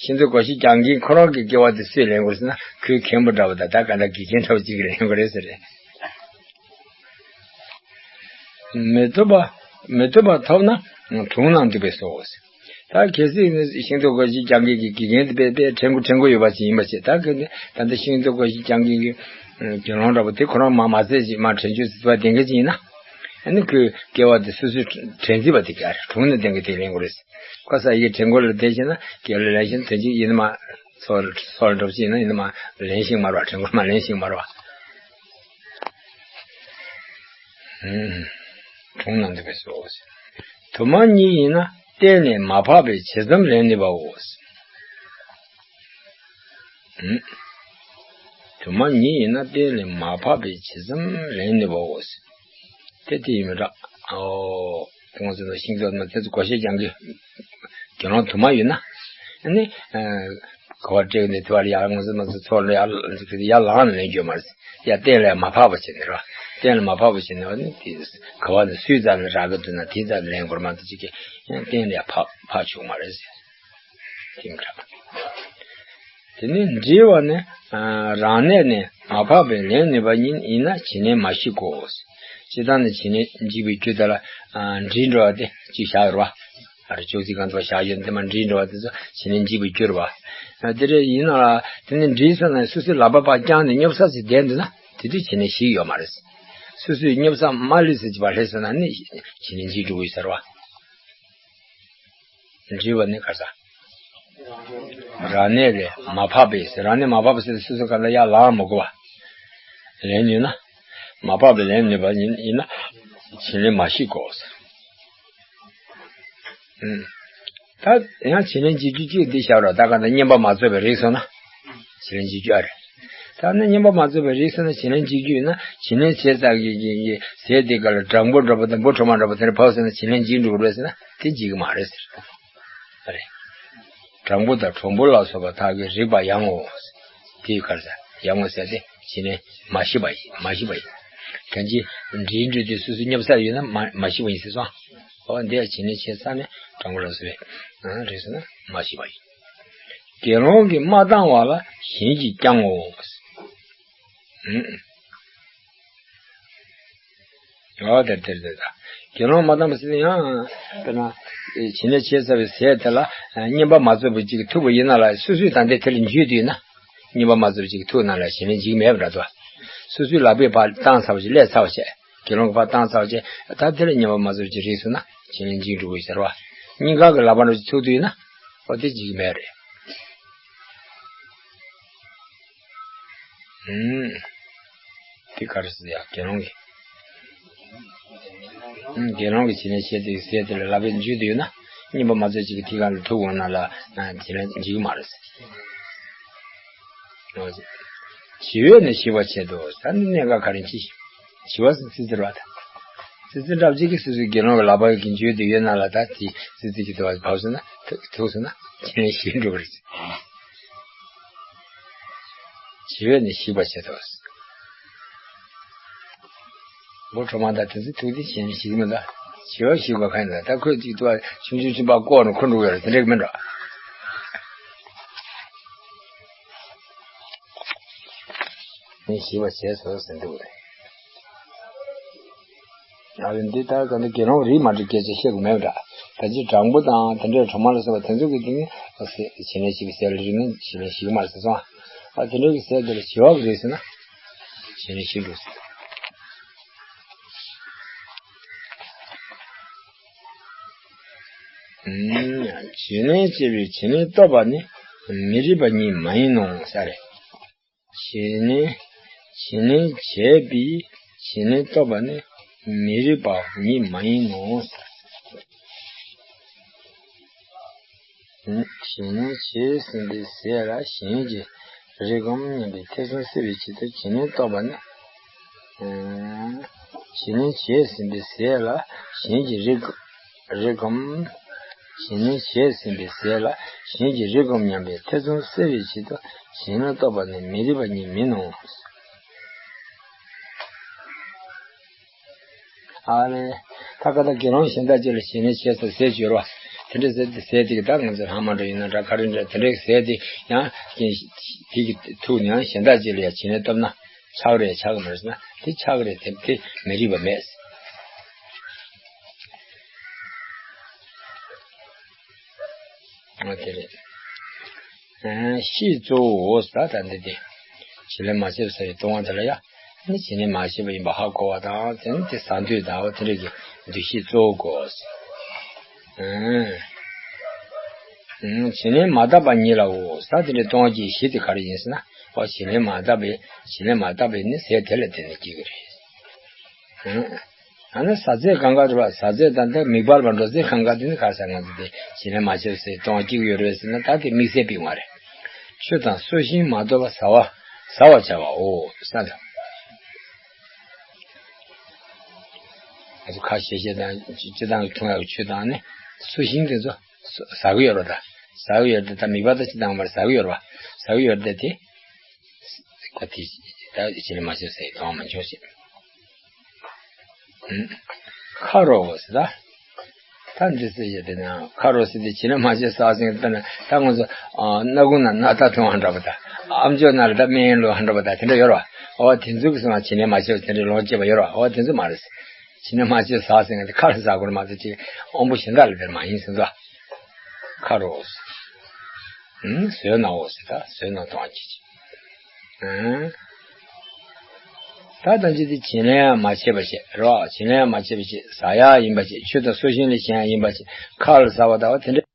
ཤིང་ཏོག་སྒོར་གཞས་རྒྱག་མཁན་ཁོ་རང་གི་སྐྱེ་བ་དེ་སུས་ལེན་དགོས་ཟེར་ན་ཁོའི་མཁན་པོ་འདྲ་བོ་དང་ད་ག་འདྲ་དགེ་རྒན་འདྲ་བོ་ཅིག་གིས་ལེན་དགོས་རེད་ཟེར། མི་ཐུབ་པ་མི་ཐུབ་པ་ཐོབ་ན་དྲུང་ན་འདུག་པས་སོ། ད་གལ་སྲིད་ནི་ཤིང་ཏོག་སྒོར་གཞས་རྒྱག་མཁན་གྱི་དགེ་རྒན་དེ་དཔེ་དཔེ་དྲན་དགོས་དྲན་དགོས་ཡོད་པ་ཅིག་ཡིན་པ་བྱས། ད་གལ་ཏེ་ད་ལྟ་ཤིང་ཏོག་སྒོར་གཞས་རྒྱག་མཁན་གྱི་དགེ་སློང་འདྲ་པོ་དེ་ཁོ་རང་མ་མ་ཟད་ཅིག་མ་དྲན་རྒྱུ་ཟེར་བ་ལྡན་མཁན་ཅིག་ཡིན་ན། ཨ་ནི་ཁོའི་སྐྱེ་བ་དེ་སོ་སོའི་དྲན་རྩིས་པ་དེ་ག་རེ་དྲུང་ནས་ལྡན་མཁན་དེ་ལེན་དགོས་རེད། ཁོ་ས་ཡི་དྲན་དགོས་ལ་བསྡད་བྱས་ན་སྐྱེ་ལ་ལེན་བཞིན་དོན་གཅིག་ཡིན་ན་མ་སོ་སོ་ལ་འགྲོ་བྱས་ཡིན་ན་ཡིན་ན་མ་ལེན་ཞིག་མ་རེད་བ། དྲན་དགོས་མ་ལེན་ཞིག་མ་རེད་བ། དྲུང་ན་འདུག་པས་སོ། དུ་མ་ཉིད་ཡིན་ན་གཏན་ནས་མ་འཕགས་པས་ཇི་ཙམ་ལེན་ནུས་པའོ། དུ་མ་ཉིད་ཡིན་ན་གཏན་ནས་མ་འཕགས་པས་ཇི་ཙམ་ལེན་ནུས་པའོ། དེ་དེ་ཡིན་མི་འདྲ། ཨོ། ཁོང་ཚོ་ལ་ཤིང་ཏོག་ན་དེ་ཚོ་སྒོར་གཞས་རྒྱག་མཁན་དགེ་སློང་དུ་མ་ཡོད་ན། ཨ་ནི། ག་བ་སྤྲད་ནས་དེ་བ་ལ་ཡར་ངོ་སེ་མ་སེ་ཚོར་ལ་ཡར་ཡར་ལངས་ནས་ལེན་རྒྱུ་མ་རེད། ཡར་གཏན་ལ་ཡར་མ་ཕབ་པ་བྱས་ནས་ར། གཏན་ལ་མ་ཕབ་པ་བྱས་ནས་བ་ནི་དེ་ག་བ་ནས་སུས་རྩ་ནས་རག་གི་འདུག་ན་དེའི་རྩ་ནས་ལེན་དགོས་མ་གཏོགས་ཅིག་གིས་ཡང་གཏན་ལ་ཡར་ཕབ་ཕབ་ཆོག་མ་རེད་ཟེར། དེ་འདྲ། དེ་ནས་འབྲི་བ་ནི། ཨ། རང་གནས་ནས་མ་ཕབ་པའི་ལན་ནུས་པ་ཉིད་ཡིན་ན་བྱེད་ལན་མ་ཞིག་གོ། སྤྱིར་བཏང་ནི་བྱེད་ལན་འཇིག་པའི་རྒྱུ་དེ་ལ། ཨ། འབྲི་འགྲོ་བ་དེ་གཅིག་བཞག་ཡོད་རེད་བ། ཨ་རེ་ཅོག་ཙེ་གང་དུ་བཞག་ཡོད་དེ་མ་འབྲི་འགྲོ་བ་དེ་ཚོ་བྱེད་ལན་འཇིག་པའི་རྒྱུ་རེད་བ། ཨ། དེ་རེད། ཡིན་ན་ལ་དེ་ནི་འབྲི་སོང་ན་སོ་སོའི་ལག་པ་ཕར་བརྐྱངས་ནས་སྙོབ་ས་ཅིག་བསྡད་འདུག་ན་དེ་དུས་བྱེད་ལན་ཞིག་ཡོད་མ་རེད། སོ་སོའི་སྙོབ་ས་མ་ལུས་ས་ཅིག་ཕར་སླེབས་སོང་ན་ནི་བྱེད་ལན་འཇིག་འགྲོ་གི་ཡོད་ས་རེད་བ། འབྲི་བ་ནི་ག་ས། རང་གནས་ལས་མ་ཕབ་པས། རང་གནས་མ་ཕབ་པ་ཟེར་སོ་སོ་ག་ལ་ཡར་ལངས་མ་དགོས་པ། ལན་ཉོས་ན། མ་ཕབ་པའི་ལན་ཉོས་པ་ཡིན་ཡིན་ན། བྱེད་ལན་མ་ཞིག་གོ། ཨུམ། ད་ཡང་བྱེད་ལན་འཇིག་རྒྱུ་གཅིག་འདི་བཞག་རོགས། ད་ག་ད་བསྙེན་པ་མ་རྫོགས་པའི་རིགས་སོང་ན། བྱེད་ལན་འཇིག་རྒྱུ་ཨ་རེད། ད་ནི་བསྙེན་པ་མ་རྫོགས་པའི་རིགས་སོང་ན་བྱེད་ལན་འཇིག་རྒྱུ་ཡིན་ན་བྱེད་ལན་བྱས་ཙང་གི་གི་གི་ཟས་དེ་ག་ལ་སྦྲང་བུ་འདྲ་པོ་དང་འབུ་གྲོག་མ་འདྲ་པོ་དེ་འདྲ་བབས་སོང་ན་བྱེད་ལན་འཇིག་འགྲོ་གི་རེད་ཟེར་ན་དེ་འཇིག་གི་མ་རེད་ཟེར། ཨ་རེ། སྦྲང་བུ་དང་གྲོག་བུ་ལ་སོགས་པ་དག་གིས་རིག་པ་ཡང་ངོ་། དེའི་ཁར་ཡང་ངོ་ཟེར་ཏེ་བྱེད་ལན་མ་ཞིག་པ་ཡིན། མ་ཞིག་པ་ཡིན། གང་ཅི་འབྲིའི་འབྲུ་དེ་སོ་སོའི་སྙོབ་ས་ཡོད་ན་མ་མ་ཞིག་པ་ཡིན་ཟེར་སོང་། འོ་འདི་ཡང་བྱེད་ལན་བྱས་ཙང་ནས་སྦྲང་བུ་ལ་སོགས་པའི་རིགས་སོང་ན་མ་ཞིག་པ་ཡིན། དགེ་སློང་གིས་མ་བཏང་བ་ལ་གཞན་གྱིས་ཀྱང་ངོ་། ཨུམ། འོ་དེར་དེར་དེར་ད། དགེ་སློང་མ་བཏང་བ་ཟེར་ན་ཡང་། དཔེར་ན། བྱིན་ལེན་བྱས་ཚར་བའི་ཟས་དེ་ལ་བསྙེན་པ་མ་རྫོགས་པ་ཅིག་ཐུག་པ་ཡིན་ན་ལ་སོ་སོས་ད་ལྟའི་དེ་ལ་འཇུས་དུས་ན། བསྙེན་པ་མ་རྫོགས་པ་ཅིག་ཐུག་ན་ལ་བྱིན་ལེན་འཇིག་མེད་པ་འདྲ་འདུག་སོ་སོའི་ལག་པས་ཕར་བཏང་ཚར་བ་ཅིག་ལས་ཚར་བ་བྱས། དགེ་སློང་གིས་ཕར་བཏང་ཚར་བ་བྱས། ད་དེ་ལ་བསྙེན་པ་མ་རྫོགས་པ་ཅིག་རེད་སོང་ན་བྱིན་ལེན་འཇིག་འགྲོ་གི་ཟེར་བ། གཉིས་ཀ་གི་ལག་པ་འདྲ་ཅིག་ཐུག་དུས་ན། འོ་དེ་འཇིག་མེད་རེད། ཨུམ། དེ་ག་རེ་ཟེར་ཡ་དགེ་སློང་གིས། ཨུམ། དགེ་སློང་གིས་བྱིན་ལེན་བྱས་ཏེ་ཟས་དེ་ལ་ལག་པས་འཇུས་ཏེ་ཡོད་ན། བསྙེན་པ་མ་རྫོགས་ཅིག་གི་ཐིག་གང་ལ་ཐུག་འོང་ན་ལ། བྱིན་ལེན་འཇིག་མ་རེད་ཟེར། བྱི་འོས་ནས་ཞིག་པར་བྱེད་དོ། ད་ནི་གནད་འགག་ག་རེ་ཅི། བྱི་བ་ཟེར་ཙི་ཙི་ར་ད། ཙི་ཙི་འདྲ་ཅིག་གིས་སོ་སོའི་དགེ་སློང་གི་ལག་པ་གིས་འཇུས་ཏེ་ཡོད་ན་ལ་ད་དེ་ཙི་ཙི་གི་དུ་བ་བབས་སོང་ན་ཐུག་ཐུག་སོང་ན་བྱིན་ལེན་ཞིག་འགྲོ་གི་རེད་ཟེར། བྱི་འོས་ནས་ཞིག་པར་བྱེད་དོ། འབུ་གྲོག་མ་དང་དེ་ཚོ་ཐུག་དེ་བྱིན་ཞིག་མི་འདུག་བྱི་བ་ཞིག་པ་གང་ཡིན་ད། ཁོས་ཅིག་ཏུ་བ་ཆུང་ཆུང་ཆུང་པ་བཀོག་ནས་འཁོར་འགྲོ་གི་ཡོད་རེད། དེ་འདྲ་གི་མིན་འགྲོ། ནས་ཞིག་པར་བྱས་སོ་ཟེར་འདུག་རེད། ཨ་རེ་འདི་ལྟར་ག་ནི་དགེ་སློང་རིགས་མ་འགྲིག་སྐད་ཆ་བཤད་དགོས་མེད་པ་འདྲ། ད་ཅི་སྦྲང་བུ་དང་དེ་འདྲའི་གྲོག་མ་ལ་སོགས་པ་དེ་ཚོ་གི་སྟེང་ནས་བྱིན་ལེན་ཞིག་ཟས་ལ་རིགས་ན་བྱིན་ལེན་ཞིག་མ་རེད་ཟེར་སོང་། ཨ་དེ་འདྲའི་གི་ཟས་དེ་ལ་བྱི་བ་གི་རེད་ཟེར་ན་བྱིན་ལེན་ཞིག་འགྲོ་ཟེར། བྱིན་ལེན་བྱས་པའི་བྱིན་ལེན་སྟོབས་པ་ནི་མི་རིགས་པ་ཉིད་མ་ཡིན་ནོ་ས་རེད། བྱིན་ལེན། བྱིན་ལེན་བྱས་པའི་བྱིན་ལེན་སྟོབས་པ་ནི་མི་རིགས་པ་ཉིད་མ་ཡིན་ནོ། བྱིན་ལེན་བྱས་ཟིན་པའི་ཟས་ལ་གཞན་གྱིས་རེག་གམ་སྙམ་པའི་ཐེ་ཚོམ་སེལ་བའི་ཆེད་དུ་བྱིན་ལེན་སྟོབས་པ་ནི། བྱིན་ལེན་བྱས་ཟིན་པའི་ཟས་ལ་གཞན་གྱིས་རེག་རེག་གམ། བྱིན་ལེན་བྱས་ཟིན་པའི་ཟས་ལ་གཞན་གྱིས་རེག་གམ་སྙམ་པའི་ཐེ་ཚོམ་སེལ་བའི་ཆེད་དུ་བྱིན་ལེན་སྟོབས་པ་ནི་མི་རིགས་པ་ཉིད་མིན་ནོ། ཨ་ནི། ད་ག་ད་དགེ་སློང་གཞན་དག་ཅིག་ལ་བྱིན་ལེན་བྱས་ཟེར་ཟས་སྦྱོར་བ། དེ་འདྲ་ཟས་དེ་ཟས་དེ་གི་ད་ང་ཚོ་ལྷག་མ་འདྲ་ཡིན་ན་འདྲ་ག་རེ་འདྲ་དེ་འདྲའི་ཟས་དེ་ཡང་རྐྱེན་དེ་གི་ཐུག་ནས་ཡང་གཞན་དག་ཅིག་ལ་ཡང་བྱིན་ལེན་བཏབ་ན་ཆགས་རེད་ཆགས་གི་མ་རེད་ཟེར་ན་དེ་ཆགས་གི་རེད། དེ་དེ་མི་རིགས་པ་མེད། ཨ་དེ་རེད། ཨ་ཤེས་གཙོ་བོའོ་ཟེར་ད་འདི་དེ། བྱིན་ལེན་མ་བྱས་པའི་ཟས་ཀྱི་ལྟུང་བ་དེ་ལ་ཡང་། ནི་བྱིན་ལེན་མ་བྱས་པ་ཡིན་པ་ཧ་གོ་བ་དང་དེ་ནི་དེ་ཟ་འདོད་དང་འོ་དེ་འདྲ་གི་འདུ་ཤེས་གཙོ་བོ་དགོས། ཨ་བྱིན་ལེན་མ་བཏབ་པ་ཉིད་ལའོ་ཟེར་དེ་འདྲའི་ལྟུང་བ་གི་གཞི་དེ་ག་རེ་ཡིན་ཟེར་ན། འོ་བྱིན་ལེན་མ་བཏབ་པའི་བྱིན་ལེན་མ་བཏབ་པའི་ནི་ཟས་དེ་ལ་བརྟེན་ནས་སྐྱེ་གི་རེད། ཨ། ཨ་ནི་ཟ་ཚད་གང་ག་རེད་པ། ཟ་ཚད་དང་ད་མིག་འབར་བ་འགྲོ་ཚད་གང་ག་དེ་ནི་ག་ས་ང་ཚོ་དེ་བྱིན་ལེན་མ་བྱས་ཟེར་གཏོང་བ་སྐྱིད་ཡོད་རེད་ཟེར་ན་ད་དེ་དམིགས་བསལ་པའི་ངོ་རེད། ཆུ་དང་སོ་ཤིང་མ་གཏོགས་པ་ཟ་བ་ཟ་བར་བྱ་བའོ་ས་དང་། ང་ཚོ་ཁ་ཤས་ཤས་དང་སྤྱི་བཏང་གི་འཐུང་ཡག་གི་ཆུ་དང་ནི་སོ་ཤིང་དེ་ཚོ་ཟ་གི་ཡོད་རེད་ད། ཟ་གི་ཡོད་དེ་ད་མིག་པ་ད་ཅི་དང་མར་ཟ་གི་ཡོད་ར་བ། ཟ་གི་ཡོད་དེ་དེ། ཁོ་དེ་ད་བྱིན་ལེན་མ་བྱས་ཟེར་དོན་མ་འབྱུང་ཞེས། ཁ་རོག་ཟེར་ད། ད་འདི་ཟེར་ཡོད་དེ་ན་ཁ་རོག་ཟེར་དེ་བྱིན་ལེན་མ་བྱས་ཟ་ཟིན་ད་ན་ད་ང་ཚོ་སྣ་ཁུང་ན་སྣ་ཐག་ཐུང་ཧ་འདྲ་བ་ད། ཨམ་ཅོག་ན་ལ་ད་སྨན་ལོ་ཧ་འདྲ་བ་ད་དེ་འདྲ་ཡོད་ར་བ། འོ་དེ་ཚོ་གི་སོང་བ་བྱིན་ལེན་མ་བྱས་པ་དེ་འདྲའི་ལོངས་སྤྱད་པ་ཡོད་ར་བ། འོ་དེ་ཚོ་མ་རེད། བྱིན་ལེན་མ་བྱས་ཟ་ཟིན་ད་ཁ་རོག་ཟ་དགོས་མ་གཏོགས་ཅིག་དབང་པོ་གཞན་དག་ལ་དེར་མ་ཡིན་ཟེར་ད། ཁ་རོག་ཟེར། ཨང་། ཟོས་ནའོ་ཟེར་ད། ཟོས་ན་གཏོང་བ་ཅི་ཅི། ཨང་། ད་ལྟ་ཅི་དེ་བྱིན་ལེན་ཡང་མ་བྱས་པ་བྱས་རོགས། བྱིན་ལེན་ཡང་མ་བྱས་པ་བྱས། ཟ་ཡག་ཡིན་པ་བྱས། ཆུ་དང་སོ་ཤིང་ལས་བྱས་ཡང་ཡིན་པ་བྱས། ཁ་ལ་ཟ་བ་ད་བ་དེ་འདྲ།